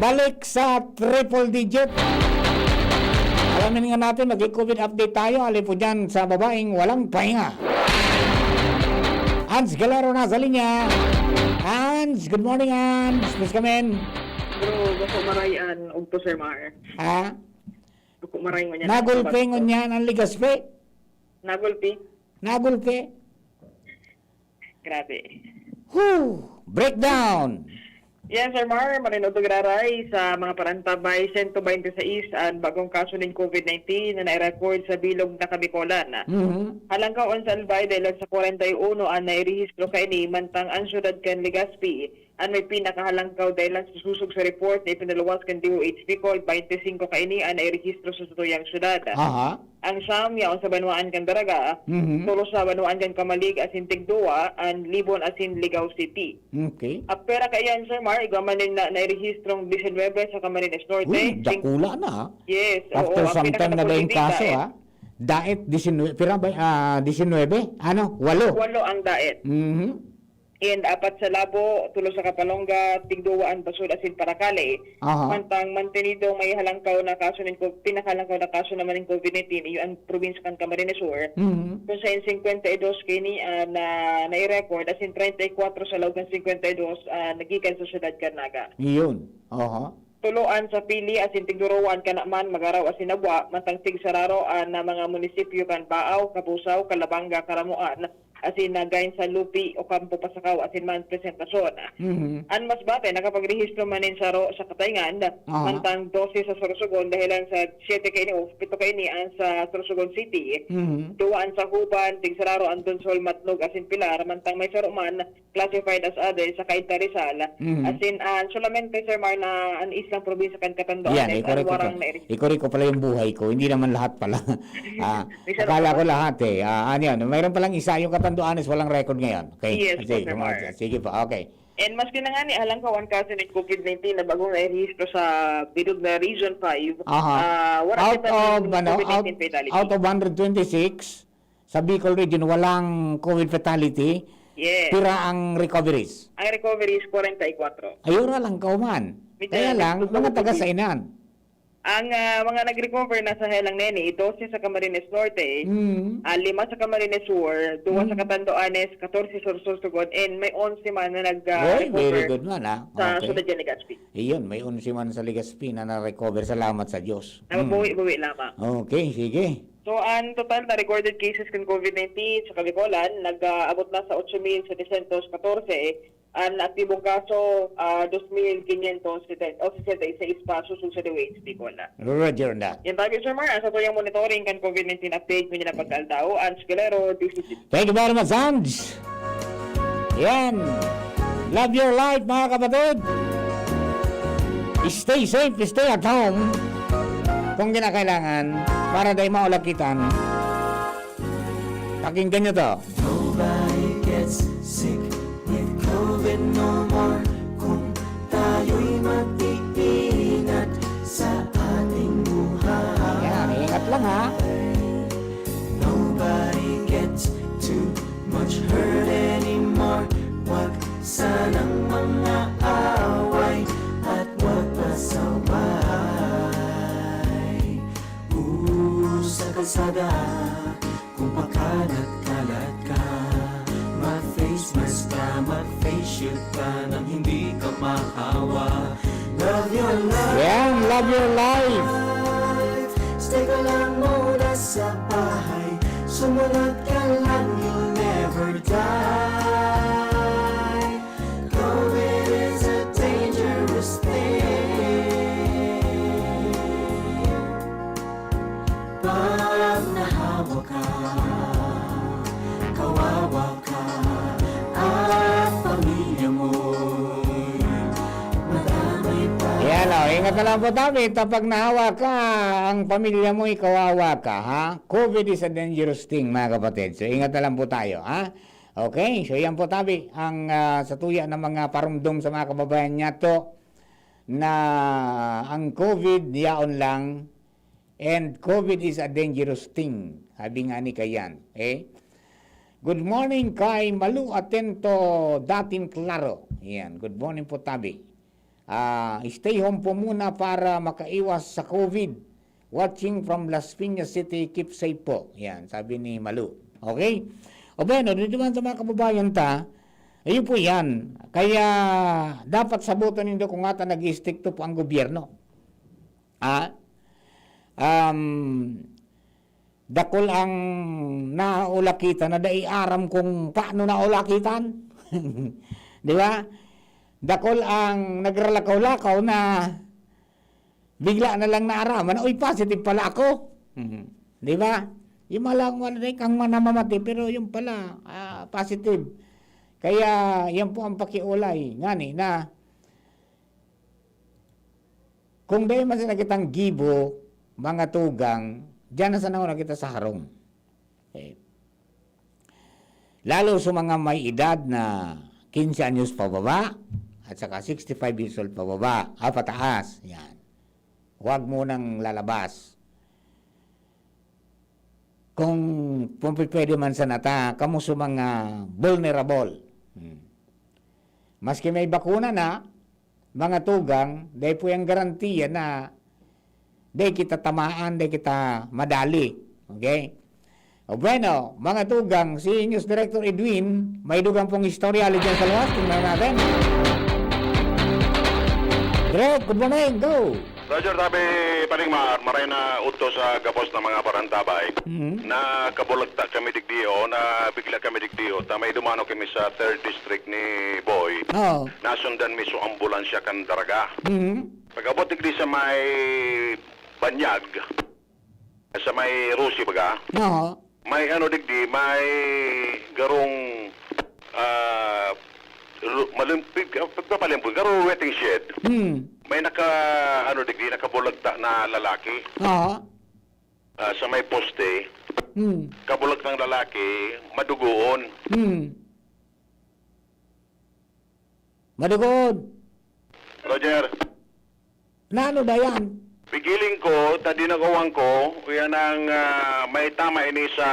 Balik sa triple digit. Alamin nga natin, mag-COVID update tayo. Alin po dyan sa babaeng walang pahinga? Ans Galero nasa linya. Ans, good morning, Ans. Please come in. Bro, bako marayan, ugto, Sir Mar. Ha? Bako maray ngunyan. Nagulpi ngunyan ang Legazpi? Nagulpi? Nagulpi. Grabe. Whew! Breakdown! Yan, Sir Mar, marinod giraray sa mga parantabay, sento baynte sais an bagong kaso nin COVID nineteen na nai-record sa bilog na Kabikolan. Mhm. Halangkaw an salbay dahil sa kwarenta y uno an nairehistro kaini, mantang an syudad kan Legazpi an may pinakahalangkaw dahil lang sa susog sa report na ipinaluwas kan D O H Bicol, twenty-five kaini an nairehistro sa satuyang syudad. Aha. Ang siyam yaon sa banwaan kan Daraga, Mhm. tolo sa banwaan kan Camalig asin tigduwa an Libon asin Ligao City. Okay. Apera kaiyan, Sir Mar, igwa man nin na, nairehistrong disinwebe sa Camarines Norte. Uy, Sing- dakula na, ah. Yes, oo, After ang some time na pinakadakul daing dito, kaso, eh. ah. Daet, disinwe-, pira ba, ah, disinwebe? Ano? Walo. Walo ang daet. Mhm. And apat sa Labo, tulo sa Kapalonga, tigduwa an Basud asin Paracale. Aha. Mantang mantenido may halangkaw na kaso nin co-, pinakahalangkaw na kaso naman nin COVID nineteen, iyo ang probinsya kan Camarines Sur. Mhm. Kung saan singkwenta y dos kaini, ah, na nai-record, asin treinta y cuatro sa laog kan singkwenta y dos, ah, nagikan sa siyudad kan Naga. Iyon. Aha. Tuloan sa Pili, asin tigduruwaan kan Naman, Magaraw, asin Nabua, mantang tigsararo an, ah, mga munisipyo kan Baao, Cabusao, Calabanga, Caramoan, asin nagain sa Lupi, Ocampo, Pasacao, asin man Presentacion. Mhm. An Masbate nakapagrehistro man nin saro sa Cataingan, Aha. mantang dose sa Sorsogon, dahelan sa siyete kaini o pito kaini an sa Sorsogon City. Mhm. Duwa an sa Juban, tigsararo an Donsol, Matnog, asin Pilar, mantang may saro man classified as other sa Cainta, Rizal. Mhm. Asin, ah, solamente, Sir Mar, na an islang probinsya kan Catanduanes Yan, iko an rin ko warang pa-, nairehistrado. iko rin ko pala yung buhay ko. Hindi naman lahat pala. Ah, May saro akala pa ko ba? lahat eh. Ah, ano yan? Mayroon palang isa, yung Catanduanes, walang record ngayon. Okay. Yes po, Sige, Sir Mar. sige pa. Okay. And maski na nga ni halangkaw an kaso nin COVID nineteen na bagong nairehistro sa bilog na Region five, Aha. ah, wala Out kita ning of, ano, COVID nineteen out, fatality. out of hundred twenty-six, sa Bicol Region, walang COVID fatality. Yes. Pira ang recoveries? Ang recoveries, kwarenta y kuwatro. Ayun na lang, kauman. May Kaya tayo lang, nagtuturo mga taga po sainan. Ang, ah, mga nag-recover na sa helang neni, dose sa Camarines Norte, Mm. ah, lima sa Camarines Sur, duwa sa Mm. Catanduanes, katorse sa Sorsogon, and may onse man na nag, ah, Oy, recover very good man, ah. sa Okay. Siyudad kan Legazpi. Iyon, may onse man sa Legazpi na na-recover. Salamat sa Diyos. Na Mm. mabuhi-buhi lamang. Okay, sige. So, ang total na recorded cases kan COVID nineteen sa Kabicolan, nag-aabot na sa otso mil setecientos katorse, ang aktibong kaso, ah, dos mil quinientos setenta, o sesenta y seis pa, susog sa D O H Bicol. Roger na. Yan tayo, Sir Mar, ang satuyang monitoring kan COVID nineteen update, ngunyan na pagkaaldaw, Ans Galero, D C G. Thank you very much, Ans. Yan. Love your life, mga kapatid. Stay safe, stay at home. Kung kinakailangan, para dai maulakitan. Pakinggan nyo to. Nobody gets sick with COVID no more. Kung tayo'y mag-iingat sa ating buhay. Yan, ingat lang, ha. Nobody gets too much hurt anymore. Wag sanang mga away at wag pasaway. Usa kalsada, kung pakalat-kalat ka, mag-face mask ka, mag-face shield ka nang hindi ka mahawa. Love your life. Yan, love your life. Stay ka lang muna sa bahay. Sumunod ka lang, you'll never die. COVID is a dangerous thing. Pag nahawa ka, kawawa ka, at pamilya mo'y madamay pa. Yan, oh, ingat na lang po tabi. Kapag nahawa ka, ang pamilya mo'y kawawa ka, ha? COVID is a dangerous thing, mga kapatid. So, ingat na lang po tayo, ha? Okay, so yan po tabi ang, ah, sa tuya ng mga parumdom sa mga kababayan niya to na ang COVID yaon lang, and COVID is a dangerous thing. Sabi nga ni Kayan, eh. Good morning kay Malu Atento, dating klaro. Yan, good morning po tabi. Ah, stay home po muna para makaiwas sa COVID. Watching from Las Piñas City, keep safe po. Yan, sabi ni Malu. Okay? O bueno, dito naman sa mga kababayan ta, ayun po yan. Kaya dapat sabutan nindo kung ata nag-istrikto po ang gobyerno. Ah? Um, dakul ang naulakitan na dai aram kung paano naulakitan. Di ba? Dakul ang nagralakaw-lakaw na bigla na lang naaraman, "Uy, positive pala ako." Mhm. Di ba? Yung mga lang, wala na kang manamamati, pero yung pala, ah, positive. Kaya, yan po ang pakiolay. Ngani na, kung dai man sana kitang gibo, mga tugang, diyan na sana una kita sa harong. Okay. Lalo sa mga may edad na quince anyos pababa at saka sixty-five years old pababa, ah, pataas, yan. Huwag munang lalabas. Kung, kung pwede man sana ta, kamo sa mga vulnerable. Hmm. Maski may bakuna na, mga tugang, dai po yang garantiya na dai kita tamaan, dai kita madali. Okay? O bueno, mga tugang, si News Director Edwin, may dugang pong istorya, Legion Salwas, tingnan natin. Direk, good morning, go! Roger, tabi, Paring Mar, maray na udto sa gabos na mga parantabay. Mhm. Nakabulagta kami digdi, o, nabigla kami digdi, o, ta may dumano kami sa third district ni Boy. Oo. Nasundan mi so ambulansya kan Daraga. Mhm. Pag-abot digdi sa may Banyag, sa may Rosie baga, Oo. may ano digdi, may garong, ah, ru-, malimpig, ah, pagpapalimpig, garong waiting shed. Hmm. May naka, ano digdi, nakabulagta na lalaki. Oo. Ah, sa may poste, Hmm. kabulagtang lalaki, madugoon. Hmm. Madugoon. Roger. Nano ba yan? Pigiling ko, ta dinagawan ko, yan ang, ah, may tama ini sa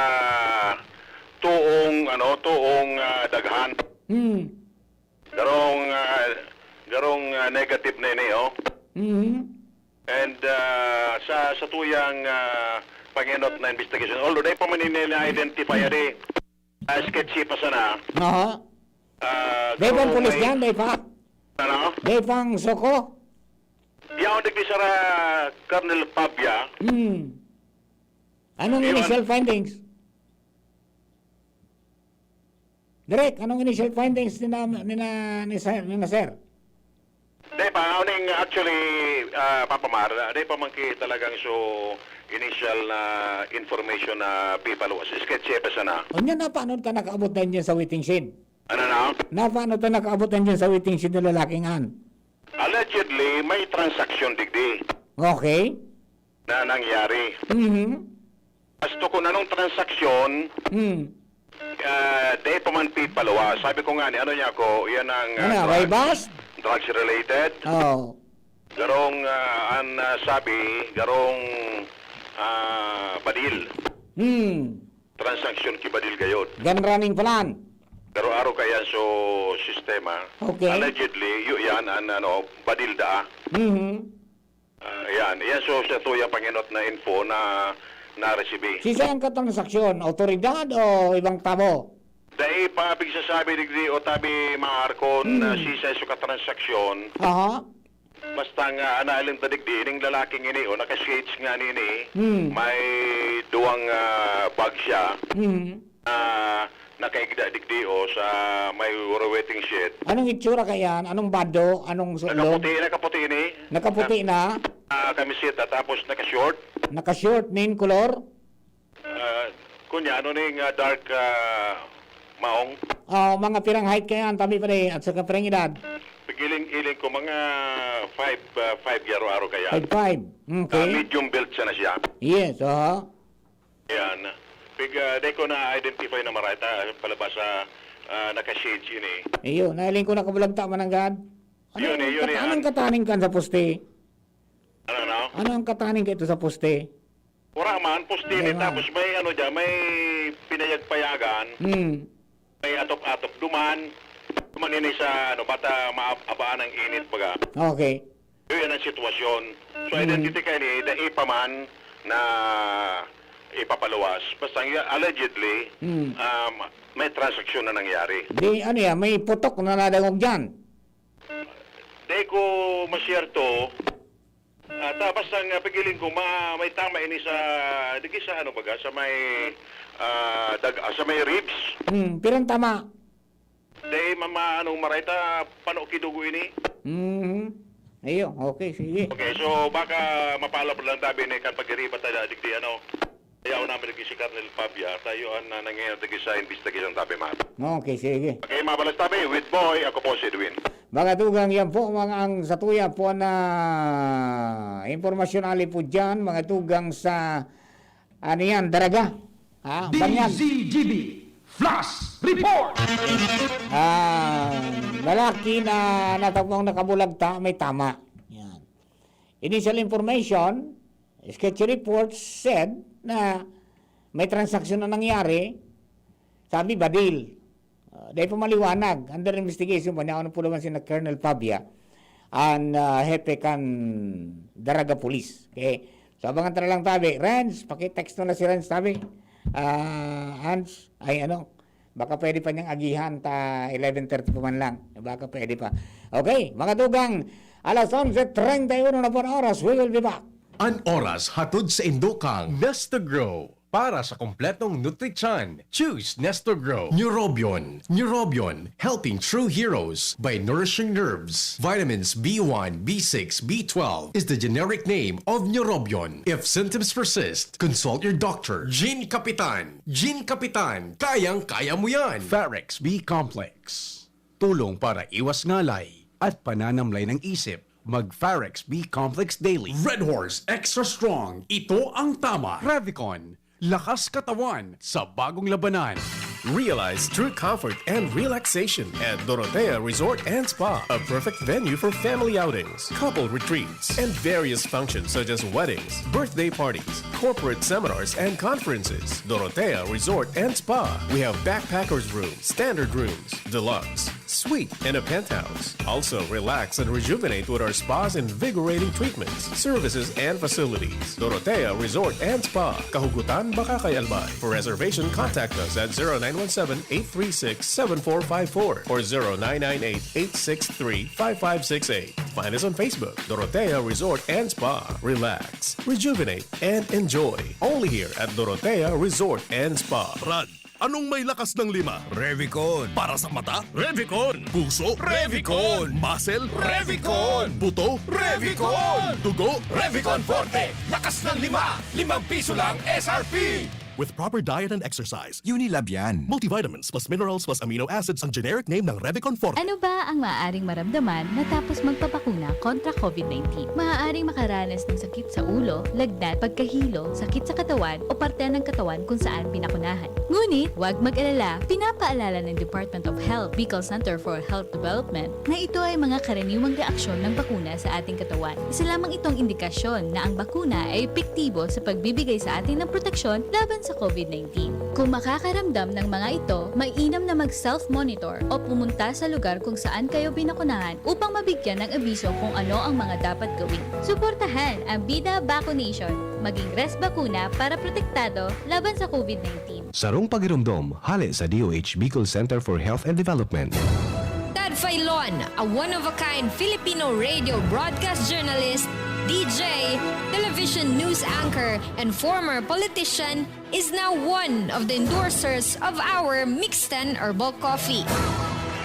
tuong, ano, tuong, ah, daghan. Hmm. Garong, ah, garong, ah, negative na ini, oh. Mhm. And, ah, sa, sa tuyang, ah, pangenot na investigation, although dai pa man ini na-identify, ari, ah, sketchy pa sana. Aha. Ah, Dai pang so, pulis may diyan, dai pa? Ano? Dai pang soko? Yaon digdi sa ra-, Colonel Pabia. Hmm. Anong Yun. initial findings? Direk, anong initial findings ni na, ni na, ni sir, ni na sir? Dai pa, uning actually, ah, Papa Mar, dai pa man ki talagang so initial na information na pipaluwas. Sketchy pa sana. Unya na, paano ta nakaabot na dyan sa waiting shed? Ano na? Na, paano ta nakaabot na dyan sa waiting shed na lalaking an? Allegedly, may transaksyon digdi Okay. na nangyari. Mhm. As to kung anong transaksyon, Hmm. ah, dai pa man pipaluwas. Sabi ko nga ni, ano niya ako, yan ang, ah, Ano, drugs. Ray Bas? Drugs related. Oh. Garong, ah, an, ah, sabi, garong, ah, badil. Hmm. Transaksyon ki badil gayod. Gun running plan. Pero aro kaya so sistema. Okay. Allegedly, yu-, yan an, ano, badil daa. Mhm. Ah, yan. Yan so sa tuyang pangenot na info na naresibi. Sisay ang katransaksyon? Awtoridad o ibang tao? Dai pa pigsasabi digdi o tabi, Mar, kun, Hmm. ah, sisay so katransaksyon. Aha. Basta nga, analin ta digdi, ning lalaking ini, o, naka-shades nga nini, Hmm. may duwang, ah, bag siya. Hmm. Ah, nakaigda digdi, o, sa may waiting shed. Anong itsura kaya yan? Anong bado? Anong sulod? Nakaputi, nakaputi ini. Nakaputi na? Ah, kamiseta, tapos naka-short. Naka-short, nin color? Ah, kunya, ano ning, ah, dark, ah, maong? Ah, mga pirang height kaya yan, tabi pa rin, at saka pirang edad? Pigiling-iling ko, mga five, ah, five garo-aro kaya. Five five. Okay. Ah, medium build siya na siya. Yes, aha. Yan. Pig, ah, di ko na-identify na marata, palabas sa, ah, naka-shades ini. Iyo, nailing ko nakabulagta mananggad. Yun eh, yun eh, Anong kataning kan sa poste? Ano, ano? Ano ang kataning kaito sa poste? Wala man, poste Wala ni, man. Tapos may ano dyan, may pinayag-payagan, Hmm. may atop-atop duman, duman ini sa ano, bata maab-, abaan ang init baga. Okay. Yun ang sitwasyon. So, Hmm. identity ka ni, dai pa man na ipapaluwas. Basta nga, allegedly, Hmm. um, may transaksyon na nangyari. Di, ano yan, may putok na nadangog dyan? Di ko masyerto. At, ah, basta nga, pigiling ko, ma-, may tama ini sa, digi sa ano baga, sa may, ah, dag-, ah, sa may ribs. Hmm, pirang tama? Di, ma-, ma-, ano, maray ta, pano ki dugo ini? Mhm. Iyo, okay, sige. Okay, so baka mapalap lang tabi ni kan pag-iriba ta digdi, ano? Yaw namin lagi si Colonel Pabia, tayo ang, ah, nangyayari lagi sa investigation, tabi, man. Okay, sige. Okay, mabalas, tabi. With Boy, ako po si Edwin. Mga tugang, yan po mga ang satuya po na impormasyon ali po dyan, mga tugang sa, ano yan, Daraga. Ha? Banyan. D Z G B Flash Report! Ah, lalaki na natagpong nakabulagta, may tama. Yan. Initial information, sketchy reports said na may transaksyon na nangyari, sabi, badil. Uh, dahil pa maliwanag, under investigation pa niya, ano po naman si Colonel Pabia, ang uh, hepe kan Daraga Police. Okay? So, abangan ta na lang, tabi. Renz, pakitext na lang si Renz, tabi. Ah, Hans, ay ano, baka pwede pa niyang agihan ta eleven thirty pa man lang. Baka pwede pa. Okay, mga tugang, alas onse treinta y uno na po ang oras. We will be back. An oras hatod sa indokang Nestogrow. Para sa kompletong nutrisyon, choose Nestogrow. Neurobion. Neurobion, helping true heroes by nourishing nerves. Vitamins B one, B six, B twelve is the generic name of Neurobion. If symptoms persist, consult your doctor. Gene Kapitan. Gene Kapitan, kayang-kaya mo yan. Farex B Complex. Tulong para iwas ngalay at pananamlay ng isip. Mag Farex B Complex Daily. Red Horse Extra Strong. Ito ang tama. Revicon. Lakas katawan sa bagong labanan. Realize true comfort and relaxation at Dorotea Resort and Spa, a perfect venue for family outings, couple retreats, and various functions such as weddings, birthday parties, corporate seminars, and conferences. Dorotea Resort and Spa. We have backpackers room, standard rooms, deluxe, suite, and a penthouse. Also, relax and rejuvenate with our spa's invigorating treatments, services, and facilities. Dorotea Resort and Spa, Kahugutan, Bacacay, Albay. For reservation, contact us at zero nine one seven, eight three six, seven four five four or zero nine nine eight, eight six three, five five six eight. Find us on Facebook, Dorotea Resort and Spa. Relax, rejuvenate, and enjoy. Only here at Dorotea Resort and Spa. Brad, anong may lakas ng lima? Revicon. Para sa mata? Revicon. Puso? Revicon. Muscle? Revicon. Buto? Revicon. Dugo? Revicon Forte. Lakas ng lima. Limang piso lang S R P. With proper diet and exercise, Unilab yan. Multivitamins plus minerals plus amino acids ang generic name ng Revicon Forte. Ano ba ang maaaring maramdaman matapos magpabakuna kontra COVID nineteen? Maaaring makaranas ng sakit sa ulo, lagnat, pagkahilo, sakit sa katawan o parte ng katawan kung saan binakunahan. Ngunit, huwag mag-alala, pinapaalala ng Department of Health, Bicol Center for Health Development, na ito ay mga karaniwang reaksyon ng bakuna sa ating katawan. Isa lamang itong indikasyon na ang bakuna ay epektibo sa pagbibigay sa atin ng proteksyon laban sa COVID nineteen. Kung makakaramdam ng mga ito, mainam na mag-self-monitor o pumunta sa lugar kung saan kayo binakunahan upang mabigyan ng abiso kung ano ang mga dapat gawin. Suportahan ang Bida Vaccination. Maging Res Bakuna para protektado laban sa COVID nineteen. Sarong pagiromdom, hale sa D O H Bicol Center for Health and Development. Tad Failon, a one-of-a-kind Filipino radio broadcast journalist, D J, television news anchor, and former politician, is now one of the endorsers of our Mixten Herbal Coffee.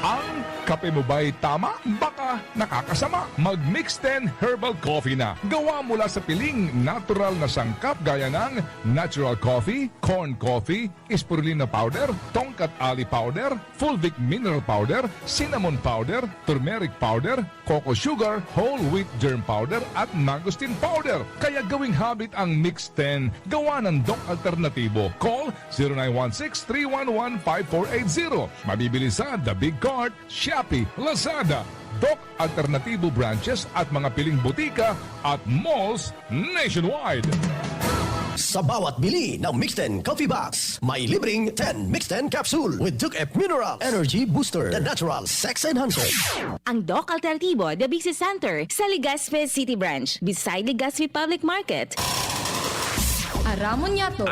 Ang kape mo ba'y tama? Baka nakakasama. Mag Mixten Herbal Coffee na. Gawa mula sa piling natural na sangkap gaya ng natural coffee, corn coffee, spirulina powder, tongkat ali powder, fulvic mineral powder, cinnamon powder, turmeric powder, coco sugar, whole wheat germ powder at mangosteen powder. Kaya gawing habit ang Mix ten. Gawa ng Doc Alternatibo. Call zero nine one six, three one one, five four eight zero. Mabibili sa The Big Cart, Shopee, Lazada, Doc Alternatibo branches at mga piling butika at malls nationwide. Sa bawat bili ng Mixten Coffee Box, may libreng ten Mixten Capsule with Duke F Mineral Energy Booster, the natural sex enhancer. Ang Doc Alternatibo, The Big C Center, sa Legazpi City Branch, beside Legazpi Public Market. Aramon Yato.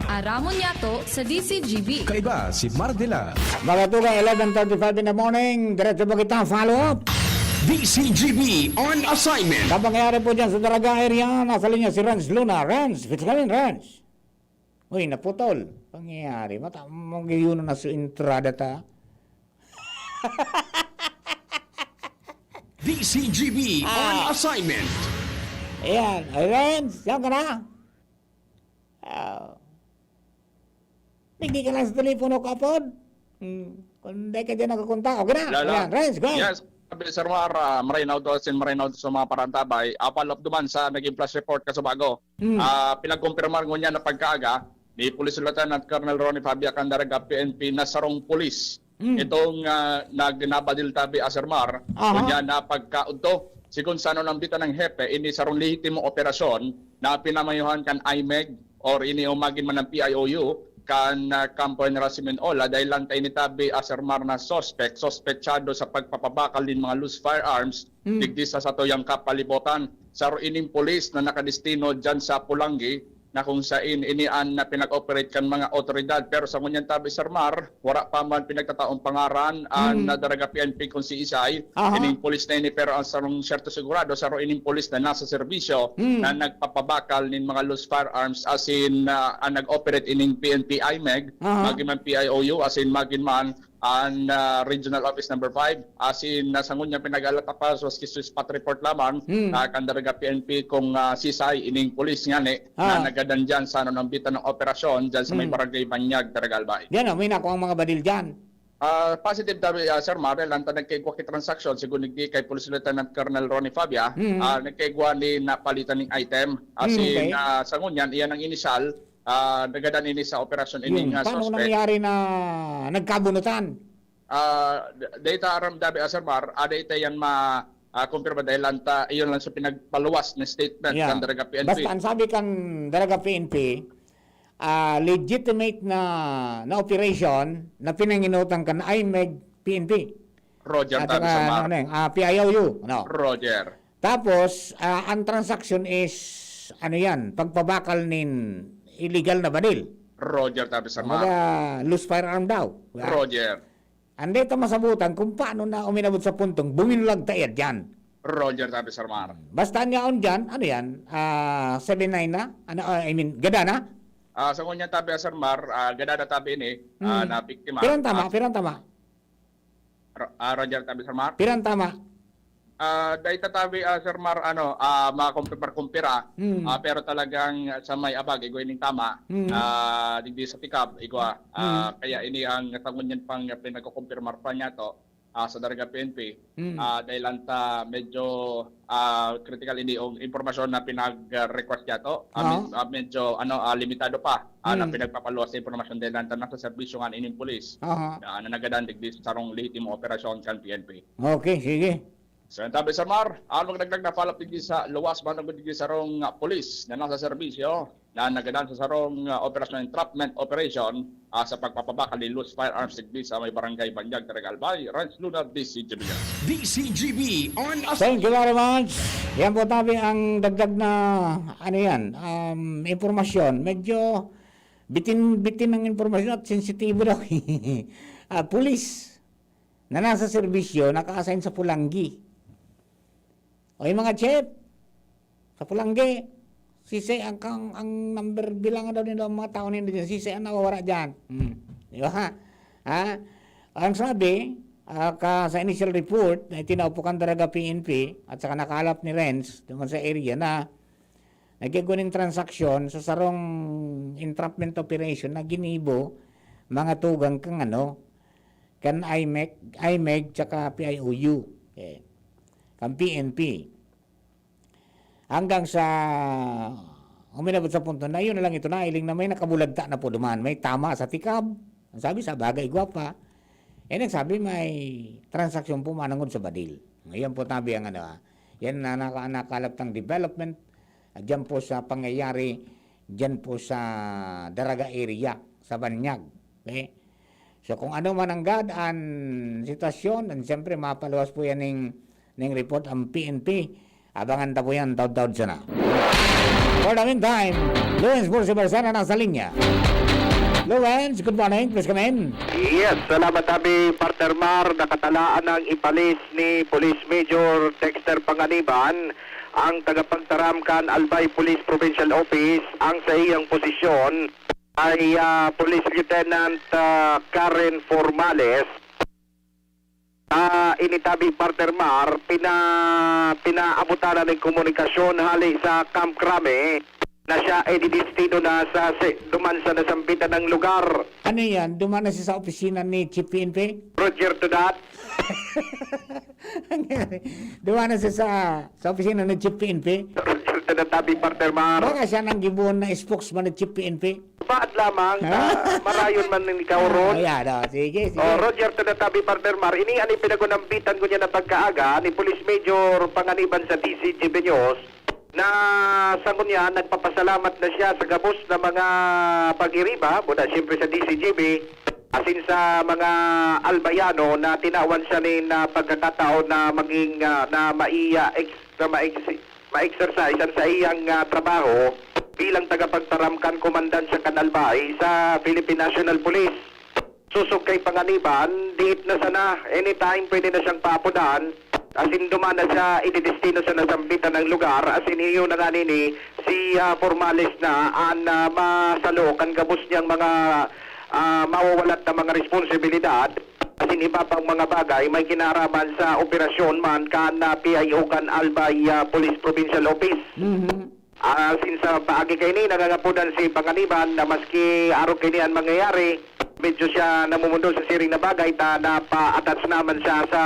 Aramon Yato sa D C G B. Kaiba si Mardila. Mga tugang, eleven thirty-five in the morning, diretso ba kita? Follow up. D C G B on assignment. Sa pangyayari po dyan sa Daraga area, nasa linya si Renz Luna. Renz, fix kami, Renz. Uy, naputol. Pangyayari, mata, mag-iuno na sa entrada ta. D C G B on Ah. assignment. Ayan, Renz, saan ka na? Ah, Digdi ka lang sa telepono ko, Apod. Hmm. Kung di ka dyan nagkakontak, okay na. Lala. Ayan, Renz, go. Yes, sabi, Sir Mar, ah, marinaw to, sin marinaw to sa mga parantabay. Ah, follow up duman sa naging flash report kaso bago. Hmm. Ah, pinagkumpirmar ngunyan na pagkaaga ni Police Lieutenant Colonel Ronnie Fabia kan Daraga P N P na sarong pulis. Hmm. Itong, ah, nagnabadil tabi, ah, Sir Mar, Aha. ngunyan na pagkaudto. Sigon sa nanumbitan ng hepe, ini sarong lehitimo operasyon na pinamayuhan kan I M E G or ini o magin man ang P I O U kan, ah, Kampo General Simeon Ola, dahil lang ta ini tabi, ah, Sir Mar, na suspect, suspetsado sa pagpapabakal nin mga loose firearms Hmm. digdi sa satuyang kapalibotan. Saro ining pulis na nakadestino dyan sa Polangui, na kung sain ini an, na pinag-operate kan mga awtoridad. Pero sa ngunyan tabi, Sir Mar, wara pa man pinagtataong pangaran an Hmm. Daraga P N P kung siisay Aha. ining pulis na ini, pero ang sarong siyerto sigurado, saro ining pulis na nasa serbisyo Hmm. na nagpapabakal nin mga loose firearms, asin, ah, ang nag-operate ining P N P I M E G, Aha. magin man P I O U, asin magin man an, ah, Regional Office Number Five, asin, ah, sa ngunyan pinag-aalata pa sa spot report lamang, Hmm. ah, kan Daraga P N P kung, ah, sisay ining pulis ngani Ah. na nagadan dyan sa nanumbitan ng operasyon dyan sa may Hmm. barangay Banyag, Daraga Albay. Yan, oh, may nakuha ang mga badil dyan. Ah, positive tabi, ah, Sir Mar, dahil lang ta nagkaigwa ki transaksyon, sigun digdi kay Police Lieutenant Colonel Ronnie Fabia, Hmm. ah, nagkaigwa ni napalitan ning item. Asin, Hmm, okay. ah, sa ngunyan, iyan ang inisyal, ah, nagadan ini sa operasyon Yun, ining, ah, paano suspect. nangyari na nagkabunutan? Ah, d-, data aram dabi, ah, Sir Mar, ah, data yan ma-, ah, kumpirma dahil lang ta, iyon lang sa pinagpaluwas na statement Yeah. kan Daraga P N P. Basta ang sabi kan Daraga P N P, ah, legitimate na, na operation na pinanginutan kan I M E G P N P. Roger, At tabi, saka, Sir Mar. ano, ano, eh, ah, P I O U, ano. Roger. Tapos, ah, ang transaksyon is, ano yan, pagpabakal nin illegal na badil. Roger, tabi, Sir Mar. Kumbaga, loose firearm daw. Roger. Hindi ito masabutan kung paano na uminabot sa puntong buminulag ta iya dyan. Roger, tabi, Sir Mar. Basta niyaon dyan, ano yan, ah, seven nine na? Ano, ah, I mean, gada na? Ah, sa ngunyan tabi, Sir Mar, ah, gada na tabi ini, ah, Hmm. na biktima. Pirang tama, Ah, pirang tama? Ro-, ah, Roger, tabi, Sir Mar? Pirang tama? Ah, dai ta tabi, ah, Sir Mar, ano, ah, makumpir-kumpira, Hmm. ah, pero talagang sa may abag, igwa ining tama, Hmm. ah, digdi sa tikab, igwa. Ah, Hmm. kaya ini ang sa ngunyan pang pinagkukumpirmar pa niya to, ah, sa Daraga P N P. Hmm. Ah, dahil lang ta medyo, ah, critical ini yung impormasyon na pinag-request niya to. Ah, Ah. med-, ah, medyo, ano, ah, limitado pa, ah, na Hmm. pinagpapaluwas sa impormasyon dahil lang ta nasa serbisyo nga ining pulis. Aha. Ah, na nagadan digdi sa sarong lehitimo operasyon kan P N P. Okay, sige. So, yan tabi, Sir Mar, ang magdagdag na follow-up digdi sa luwas, manugod digdi sa sarong, ah, pulis na nasa serbisyo, na nagadan sa sarong, ah, operasyon, entrapment operation, ah, sa pagpapabakal ni loose firearms digdi sa may barangay Banyag, Daraga Albay. Renz Luna, D C G B. D C G B on a- Thank you very much. Yan po, tabi, ang dagdag na, ano yan, um, impormasyon. Medyo bitin-bitin ang impormasyon at sensitibo daw. Ah, pulis na nasa serbisyo, naka-assign sa Polangui. O, yung mga chef, sa Polangui, sisay ang, ang, ang number, bilangan daw nila ang mga tao ninda dyan, sisay ang nawawara dyan. Hmm. Di ba? Ha? Ang sabi, ah, ka, sa initial report na itinao po kan Daraga P N P at saka nakalap ni Renz, doon sa area na nagkiguning transaksyon sa sarong entrapment operation na ginibo mga tugang kang ano, kan I M E G, I M E G tsaka P I O U. Okay. Kan P N P. Hanggang sa uminabot sa punto na yun na lang ito, nailing na may nakabulagta na po duman. May tama sa tikab. Ang sabi, sa bagay, gwapa. Eh, nagsabi, may transaksyon po manangod sa badil. Ngayon po, tabi ang ano, ah. Yan na naka-, nakalap tang development. At dyan po sa pangyayari, dyan po sa Daraga area, sa Banyag. Okay? So, kung ano man ang gad an sitwasyon, and siyempre, mapaluwas po yan ning, ning report ang P N P. Abangan ta po yan, taud-taud sana. For the meantime, Lawrence Bursi Barcena nasa linya. Lawrence, good morning. Please come in. Yes, salamat, tabi, Partner Mar. Nakatalaan ng ipalis ni Police Major Dexter Panganiban, ang tagapagtaram kan Albay Police Provincial Office, ang sa iyang posisyon ay, ah, Police Lieutenant, ah, Karen Formales. Ah, ini tabi, Partner Mar, pina-, pinaabutan na ning komunikasyon hali sa Camp Crame. na siya ay didestino na sa si-, duman sa nasambitan ng lugar. Ano yan? Duman na siya sa opisina ni Chief P N P? Roger to that. Duman na siya sa, sa opisina ni Chief P N P? Roger to that, Abi Partner Mar. Baka siya nang gibuon na spokesman ni Chief P N P? Baad lamang na marayon man ikaw ron. Ayan, oh, sige, sige. Oh, Roger to that, Abi Partner Mar. Ini ang pinagunambitan ko niya na pagkaaga ni Police Major Panganiban sa D C G B News na sa ngunyan nagpapasalamat na siya sa gabos na mga pag-iriba, muna siyempre sa D C G B, asin sa mga Albayano na tinawan siya nin ah, pagkakataon na maging ah, na maiya ex, na ma-ex, ma-exercise ang sa iyang ah, trabaho bilang tagapagtaram kan komandansya kan Albay sa Philippine National Police. Susog kay Panganiban, diit na sana, anytime pwede na siyang paapodan. Asin duman na siya ididestino sa nasambitan ng lugar, asin iyo na nga nini si ah, Formales na an ah, masalo kan gabos niyang mga ah, mawawalat na mga responsibilidad. Asin iba pang mga bagay may kinaraman sa operasyon man kan ah, P I O kan Albay ah, Police Provincial Office. Mhm. Ah, since sa paagi kaini, nangangapodan si Panganiban na maski arog kaini an mangyayari, medyo siya namumundo sa siring na bagay ta napaatas naman siya sa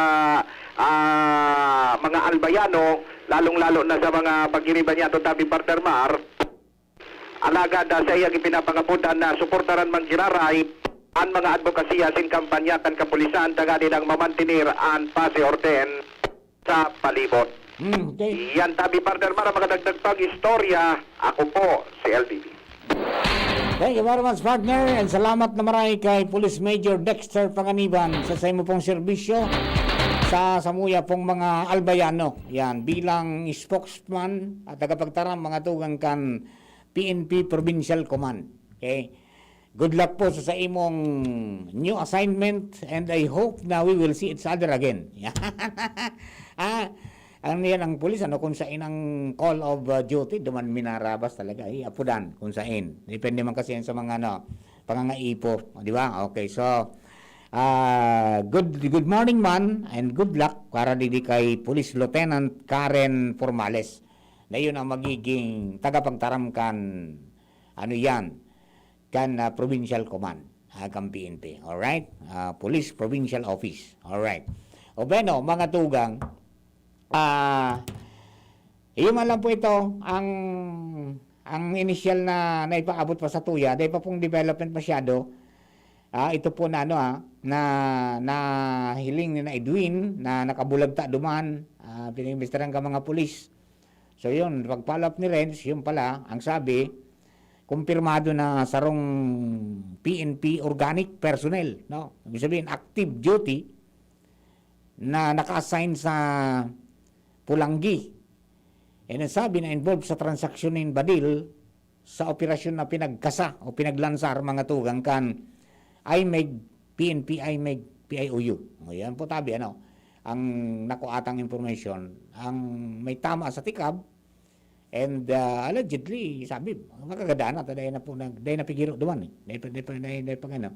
ah, mga Albayano, lalong-lalo na sa mga pag-iriba niya, Tabi Partner Mar. Alagad ah, sa iyang ipinapangapodan na suportaran man giraray an mga adbokasya sin kampanya kan kapulisan tanganing mamantener an pase orden sa palibot. Mm, okay. Yan, Tabi Partner Mar, ang mga dagdag pag istorya. Ako po, si L B B. Thank you very much, partner. And salamat na maray kay Police Major Dexter Panganiban sa saimo pong serbisyo sa samuya pong mga Albayano. Yan, bilang spokesman at tagapagtaram mga tugang kan P N P Provincial Command. Okay? Good luck po sa, sa imong new assignment and I hope na we will see each other again. Ah, ang yan ang pulis, ano, kung sain ang call of uh, duty, duman minarabas talaga, eh, apudan, kung sain. Depende man kasi yan sa mga, ano, pangangaipo, di ba? Okay, so, ah, good, good morning man, and good luck para digdi kay Police Lieutenant Karen Formales, na yun ang magiging tagapagtaram kan, ano yan, kan ah, Provincial Command, ah, kan P N P. Alright? Ah, Police Provincial Office. Alright. O bueno, mga tugang, ah, iyo man lang po ito, ang, ang initial na naipaabot pa sa tuya, dahil pa pong development masyado, ah, ito po na ano, ah, na, na hiling ni na Edwin na nakabulagta duman, ah, pinimbestaran ka mga pulis. So yun, pag-follow up ni Renz, yun pala, ang sabi, kumpirmado na sarong P N P organic personnel, no? Ibig sabihin, active duty na naka-assign sa Pulanggi. And ang sabi na involved sa transaksyon nin badil sa operasyon na pinagkasa o pinaglansar mga tugang kan IMEG, P N P IMEG, P I O U. O, yan po tabi, ano, ang nakuatang information, ang may tama sa tikab, and uh, allegedly, sabi, makagada na, ta dahil na po, na, dahil na pigiro duman eh. Dahil pa, dahil pa, dahil, dahil pa ano.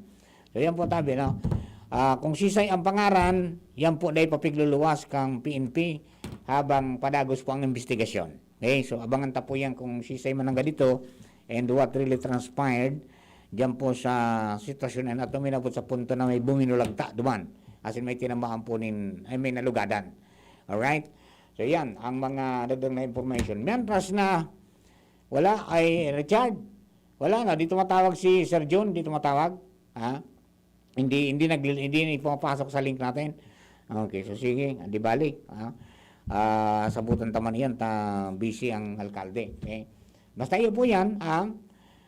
So, yan po tabi, no? Ah, kung sisay ang pangaran, yan po dahil papigluluwas kang P N P habang padagos po ang investigasyon. Okay, so abangan ta po yan kung sisay man ang ganito and what really transpired diyan po sa sitwasyon na ito, minabot sa punto na may buminulagta duman. As in, may tinamaan po nin, ay may nalugadan. Alright? So yan, ang mga dagdag na information. Mientras na wala ay Richard, wala na, di tumatawag si Sir John, di tumatawag. Ha? Hindi hindi nag hindi pumapasok sa link natin. Okay, so sige, di bali, ha? Ah, sabutan ta man iyan ta busy ang alkalde. Okay? Basta iyo po yan, ha?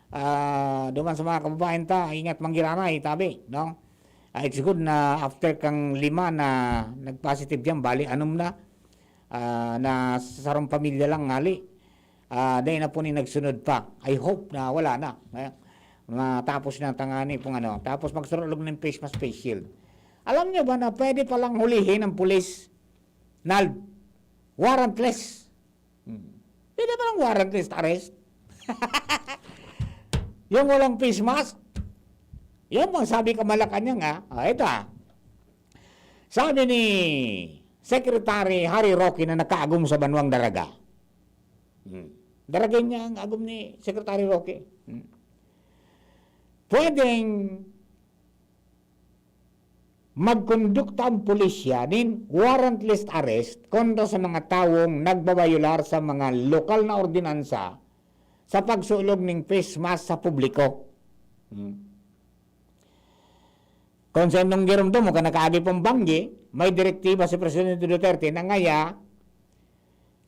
Ah, duman sa mga kababayan ta, ingat manggiraray, tabi, no? Ah, it's good na after kang lima na nag-positive diyan, bali anom na, ah, na sa sarong pamilya lang ngali. Ah, dai na po ni nagsunod pa. I hope na wala na. Eh, matapos na tangani pong ano. Tapos magsurulog ng face mask, face shield. Alam nyo ba na pwede palang hulihin ng pulis? Nald, warrantless. Hmm. Pwede palang warrantless arrest? Yung walang face mask? Yan bang sabi ka Malacanang, ha? Ah, ito, ha. Sabi ni Secretary Harry Roque na nakaagom sa Banwang Daraga. Hmm. Daragay niya ang agom ni Secretary Roque. Hmm. Pwedeng magkondukta ang pulisya nin warrantless arrest kontra sa mga tawong nagbabayolar sa mga lokal na ordinansa sa pagsulog ning face mask sa publiko. Hmm. Kung sa indong giromdom mo, kan nakaagi pang banggi, may direktiba si Presidente Duterte na ngaya,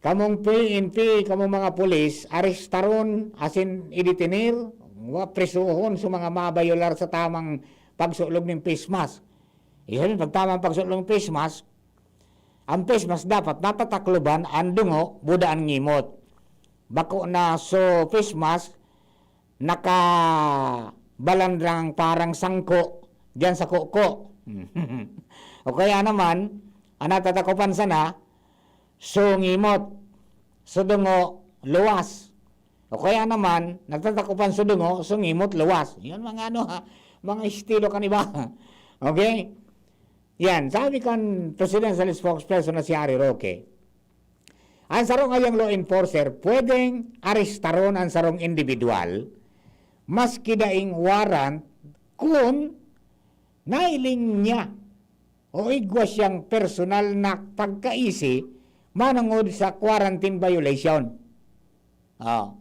kamong P N P, kamong mga pulis, arestaron, asin idetener, wa, prisuhon sa mga mabayolar sa tamang pagsulog ning face mask. Ibig sabihin, pag tamang pagsulog ng face mask, ang face mask dapat natatakloban ang dungo, buda an ngimot. Bako na so face mask, nakabalandrang parang sangko diyan sa kuko. O kaya naman, ang natatakopan sana, so ngimot, so dungo, luwas. O kaya naman, natatakopan so dungo, so ngimot, luwas. Yun, mga ano, ha, mga estilo kan iba. Okay? Yan, sabi kan presidential spokesperson na si Harry Roque, ang sarong ngayang law enforcer, pwedeng arestaron ang sarong individual, maski daing warrant, kun nailing niya o igwa siyang personal na pagkaisi manongod sa quarantine violation. Oh.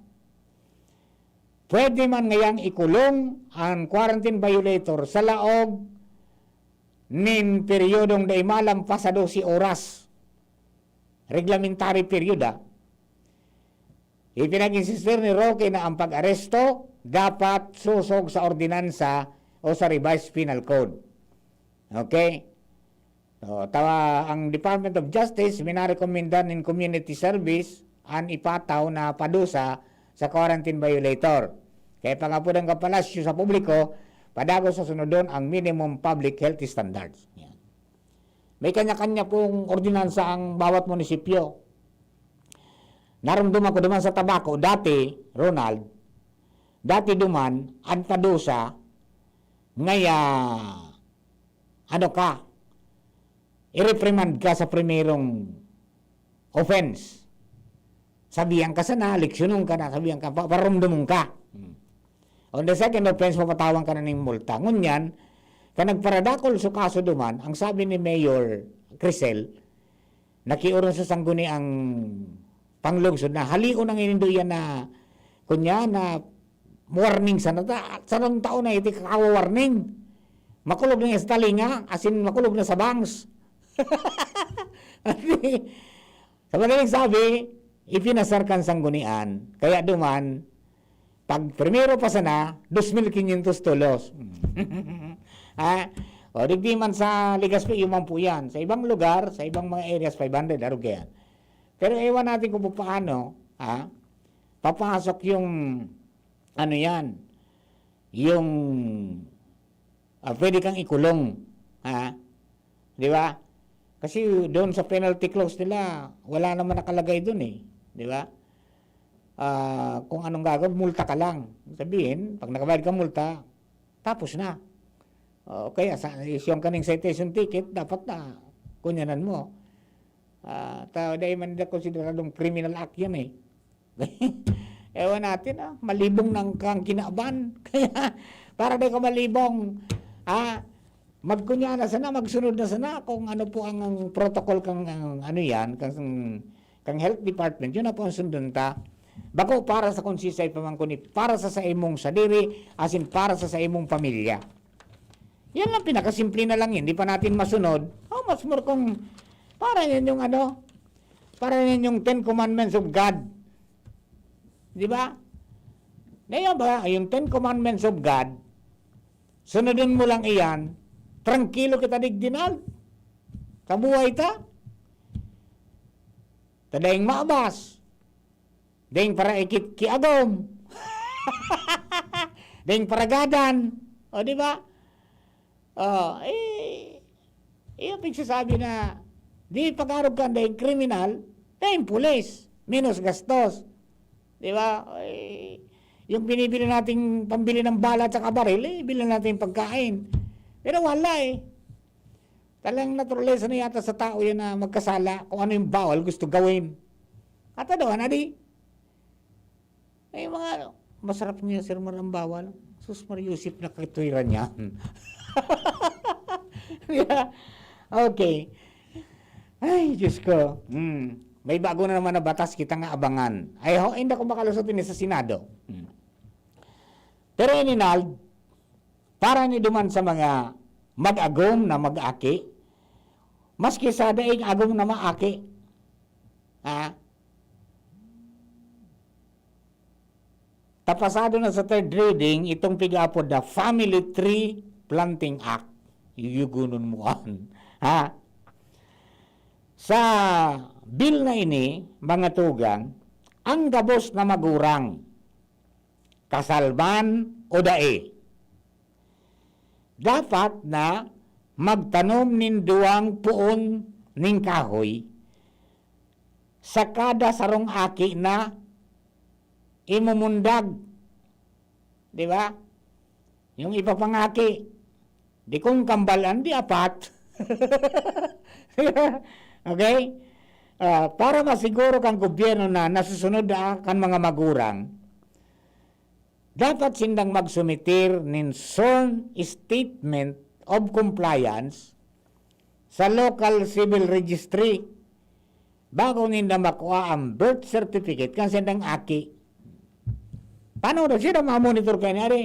Pwede man ngayang ikulong ang quarantine violator sa laog nin peryodong dai malampas sa dose oras. Reglamentary period, ah. Ipinag-insister ni Roque na ang pag-aresto dapat sosog sa ordinansa o sa Revised Penal Code. Okay? So, tawa, ang Department of Justice, minarekomenda nin community service an ipataw na padusa sa quarantine violator. Kaya pangapudan ka palasyo sa publiko, padagos sa sunodon ang minimum public health standards. Yan. May kanya-kanya pong ordinansa ang bawat munisipyo. Narumduman ko duman sa Tabaco, dati, Ronald, dati duman, an padusa, ngaya, ano ka, i-reprimand ka sa primerong offense. Sabihan ka sana, leksyonon ka na, sabihan ka, pa-, parumdumon ka. Hmm. On the second offense, mapatawan ka na ning multa. Ngunyan, kan nagparadakol sa kaso duman, ang sabi ni Mayor Crisel, nakiorong sa sangguniang panglungsod na halion ang ininduyan na, kunya, na warning sana ta, sarong taon na iti kakawa-warning. Makulog na sa talinga, asin makulog na sa bangs. Sa madaling sabi, ipinasar kan sanggunian. Kaya duman, pag primero pa sana, dos mil quinientos tolos. Ha? O, digdi man sa Legazpi, yun man po yan. Sa ibang lugar, sa ibang mga areas, five hundred, arog yan. Pero ewan natin kung paano, ha? Papasok yung, ano yan, yung, ah, pwede kang ikulong, ha? Di ba? Kasi doon sa penalty clause nila, wala naman nakalagay doon eh. Di ba? Ah, kung anong gagawin, multa ka lang. Sabihin, pag nakabayad ka multa, tapos na. O kaya, sa, issuehan ka ning citation ticket, dapat na kunyanan mo. Ah, ta-, dahil man nila konsideradong criminal act yan eh. Ewan natin, ah, malibong nang kang kinaban. Kaya, para di ka malibong, ah, magkunya na sana, magsunod na sana kung ano po ang, ang protocol kang, ang, ano yan, kang, kang health department, yun na po ang sundon ta. Bako para sa konsisay pamangkuni, para sa saimong sadiri, asin para sa saimong pamilya. Yan lang, pinakasimple na lang yan. Di pa natin masunod. How much more kung, para yan yung ano, para yan yung Ten Commandments of God. Di ba? Na yan ba, yung Ten Commandments of God, sunodon mo lang iyan, trangkilo kita digdi na. Kabuhay ta. Ta daing mabas. Daing paraikit ki agom. Daing paragadan. O, di ba? O, eh, iyo pigsasabi na, di pag-arog ka daing kriminal, daing pulis, menos gastos. Di ba? Eh, yung binibili nating pambili ng bala at saka baril, eh, bili natin pagkain. Pero wala eh. Talagang naturalesa na yata sa tao yan na magkasala kung ano yung bawal gusto gawin. At ano, na di, May mga, "Masarap niya, Sir Mar, ang bawal." Sus, Mar Yusip, nakatwiran niya. Yeah. Okay. Ay, Diyos ko. Hmm. May bago na naman na batas kita nga abangan. Ay, ho, hindi ko makalusot ini sa Senado. Hmm. Pero ininald, para ni duman sa mga mag-agom na mag-aki, maski sa daing agom na maaki. Ha? Tapasado na sa third reading itong pig-aapod na Family Tree Planting Act. Yugunon mo an. Ha? Sa bill na ini, mga tugang, ang gabos na magurang, kasal man o dai, dapat na magtanom nin duwang poon nin kahoy sa kada sarong aki na imumundag. Di ba? Yung ipapangaki. Di kung kambalan, di apat. Okay? Ah, para masiguro kan gobyerno na nasusunod na kan mga magurang, dapat sindang magsumitir nin sworn statement of compliance sa local civil registry bago ninda makua ang birth certificate kan sindang aki. Paano daw siya daw mamonitor kaini, ari?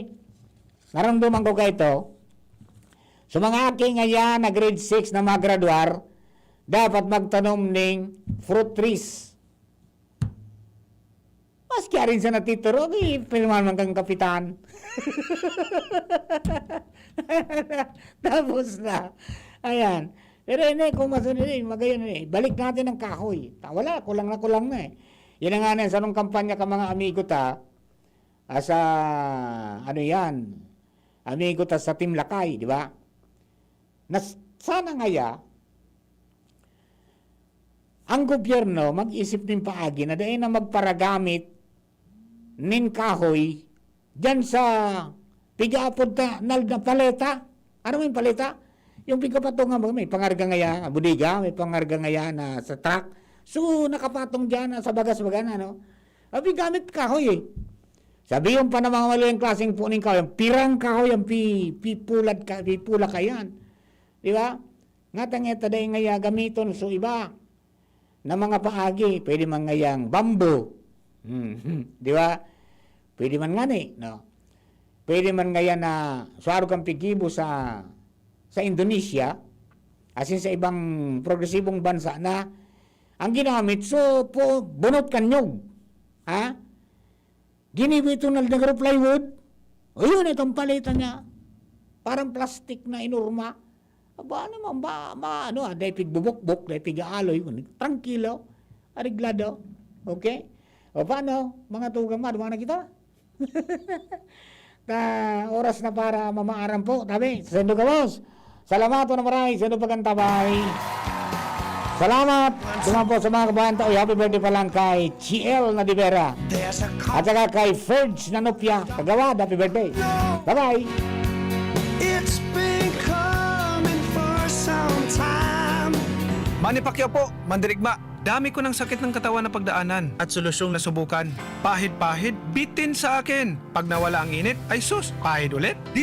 Naramdaman ko kaito. So, mga aki nga yan, na grade six na magradwar, dapat magtanom ning fruit trees. Maski arin sa natituro, okay, pirmahan man kang kapitan. Tapos na. Ayan. Pero hindi, kung masunod eh, magayon eh. Balik natin ang kahoy. Ta-, wala, kulang na kulang na eh. Yan ang nga na, sa nung kampanya ka mga amigo ta, ah, sa, ano yan, amigo ta sa Team Lakay, di ba? Na s-, sana ngaya, ang gobyerno mag-isip nin paagi na dai na magparagamit nin kahoy diyan sa pigaapod ta, nal-, na paleta. Ano may paleta? Yung pigapatungan mo, may pangarga ngaya, bodega, may pangarga ngaya na sa truck. So, nakapatong diyan, sa bagas-bagan, ano? Abi, gamit kahoy eh. Sabi yung pa ng mga malayang klaseng puning kahoy, ang pirang kahoy, ang pi-, pipulad ka, pipula ka yan. Di ba? Nga tangeta dai ngaya gamiton so iba na mga paagi, pwede man ngayang bamboo. Hmm, di ba? Pwede man ngani, no? Pwede man ngaya na suaro kang pigibo sa, sa Indonesia, asin sa ibang progresibong bansa na ang ginamit, so, po, bunot kan nyog. Ha? Ginibo ito na nagro plywood. O yun, itong palitan niya. Parang plastic na inorma. Aba, ano man, ba, ba, ano, ah, dahil pigbubukbok, dahil pig-aaloy, trangkilo, areglado. Okay? O paano, mga tugang, maduwa na kita? Ta, oras na para mamaaram po, tabi, sa Sendo Gabos. Salamat po na maray, Sendo Pagantabay. Salamat, duman po sa mga kabayan tao, happy birthday pa lang kay G L Nadivera. At saka kay Ferge Nanopia, kagawad, happy birthday. Bye-bye. It's been coming for some time. Manny Pacquiao po, mandirigma. Dami ko ng sakit ng katawan na pagdaanan at solusyong nasubukan. Pahid-pahid, bitin sa akin. Pag nawala ang init, ay sus, pahid ulit. Dito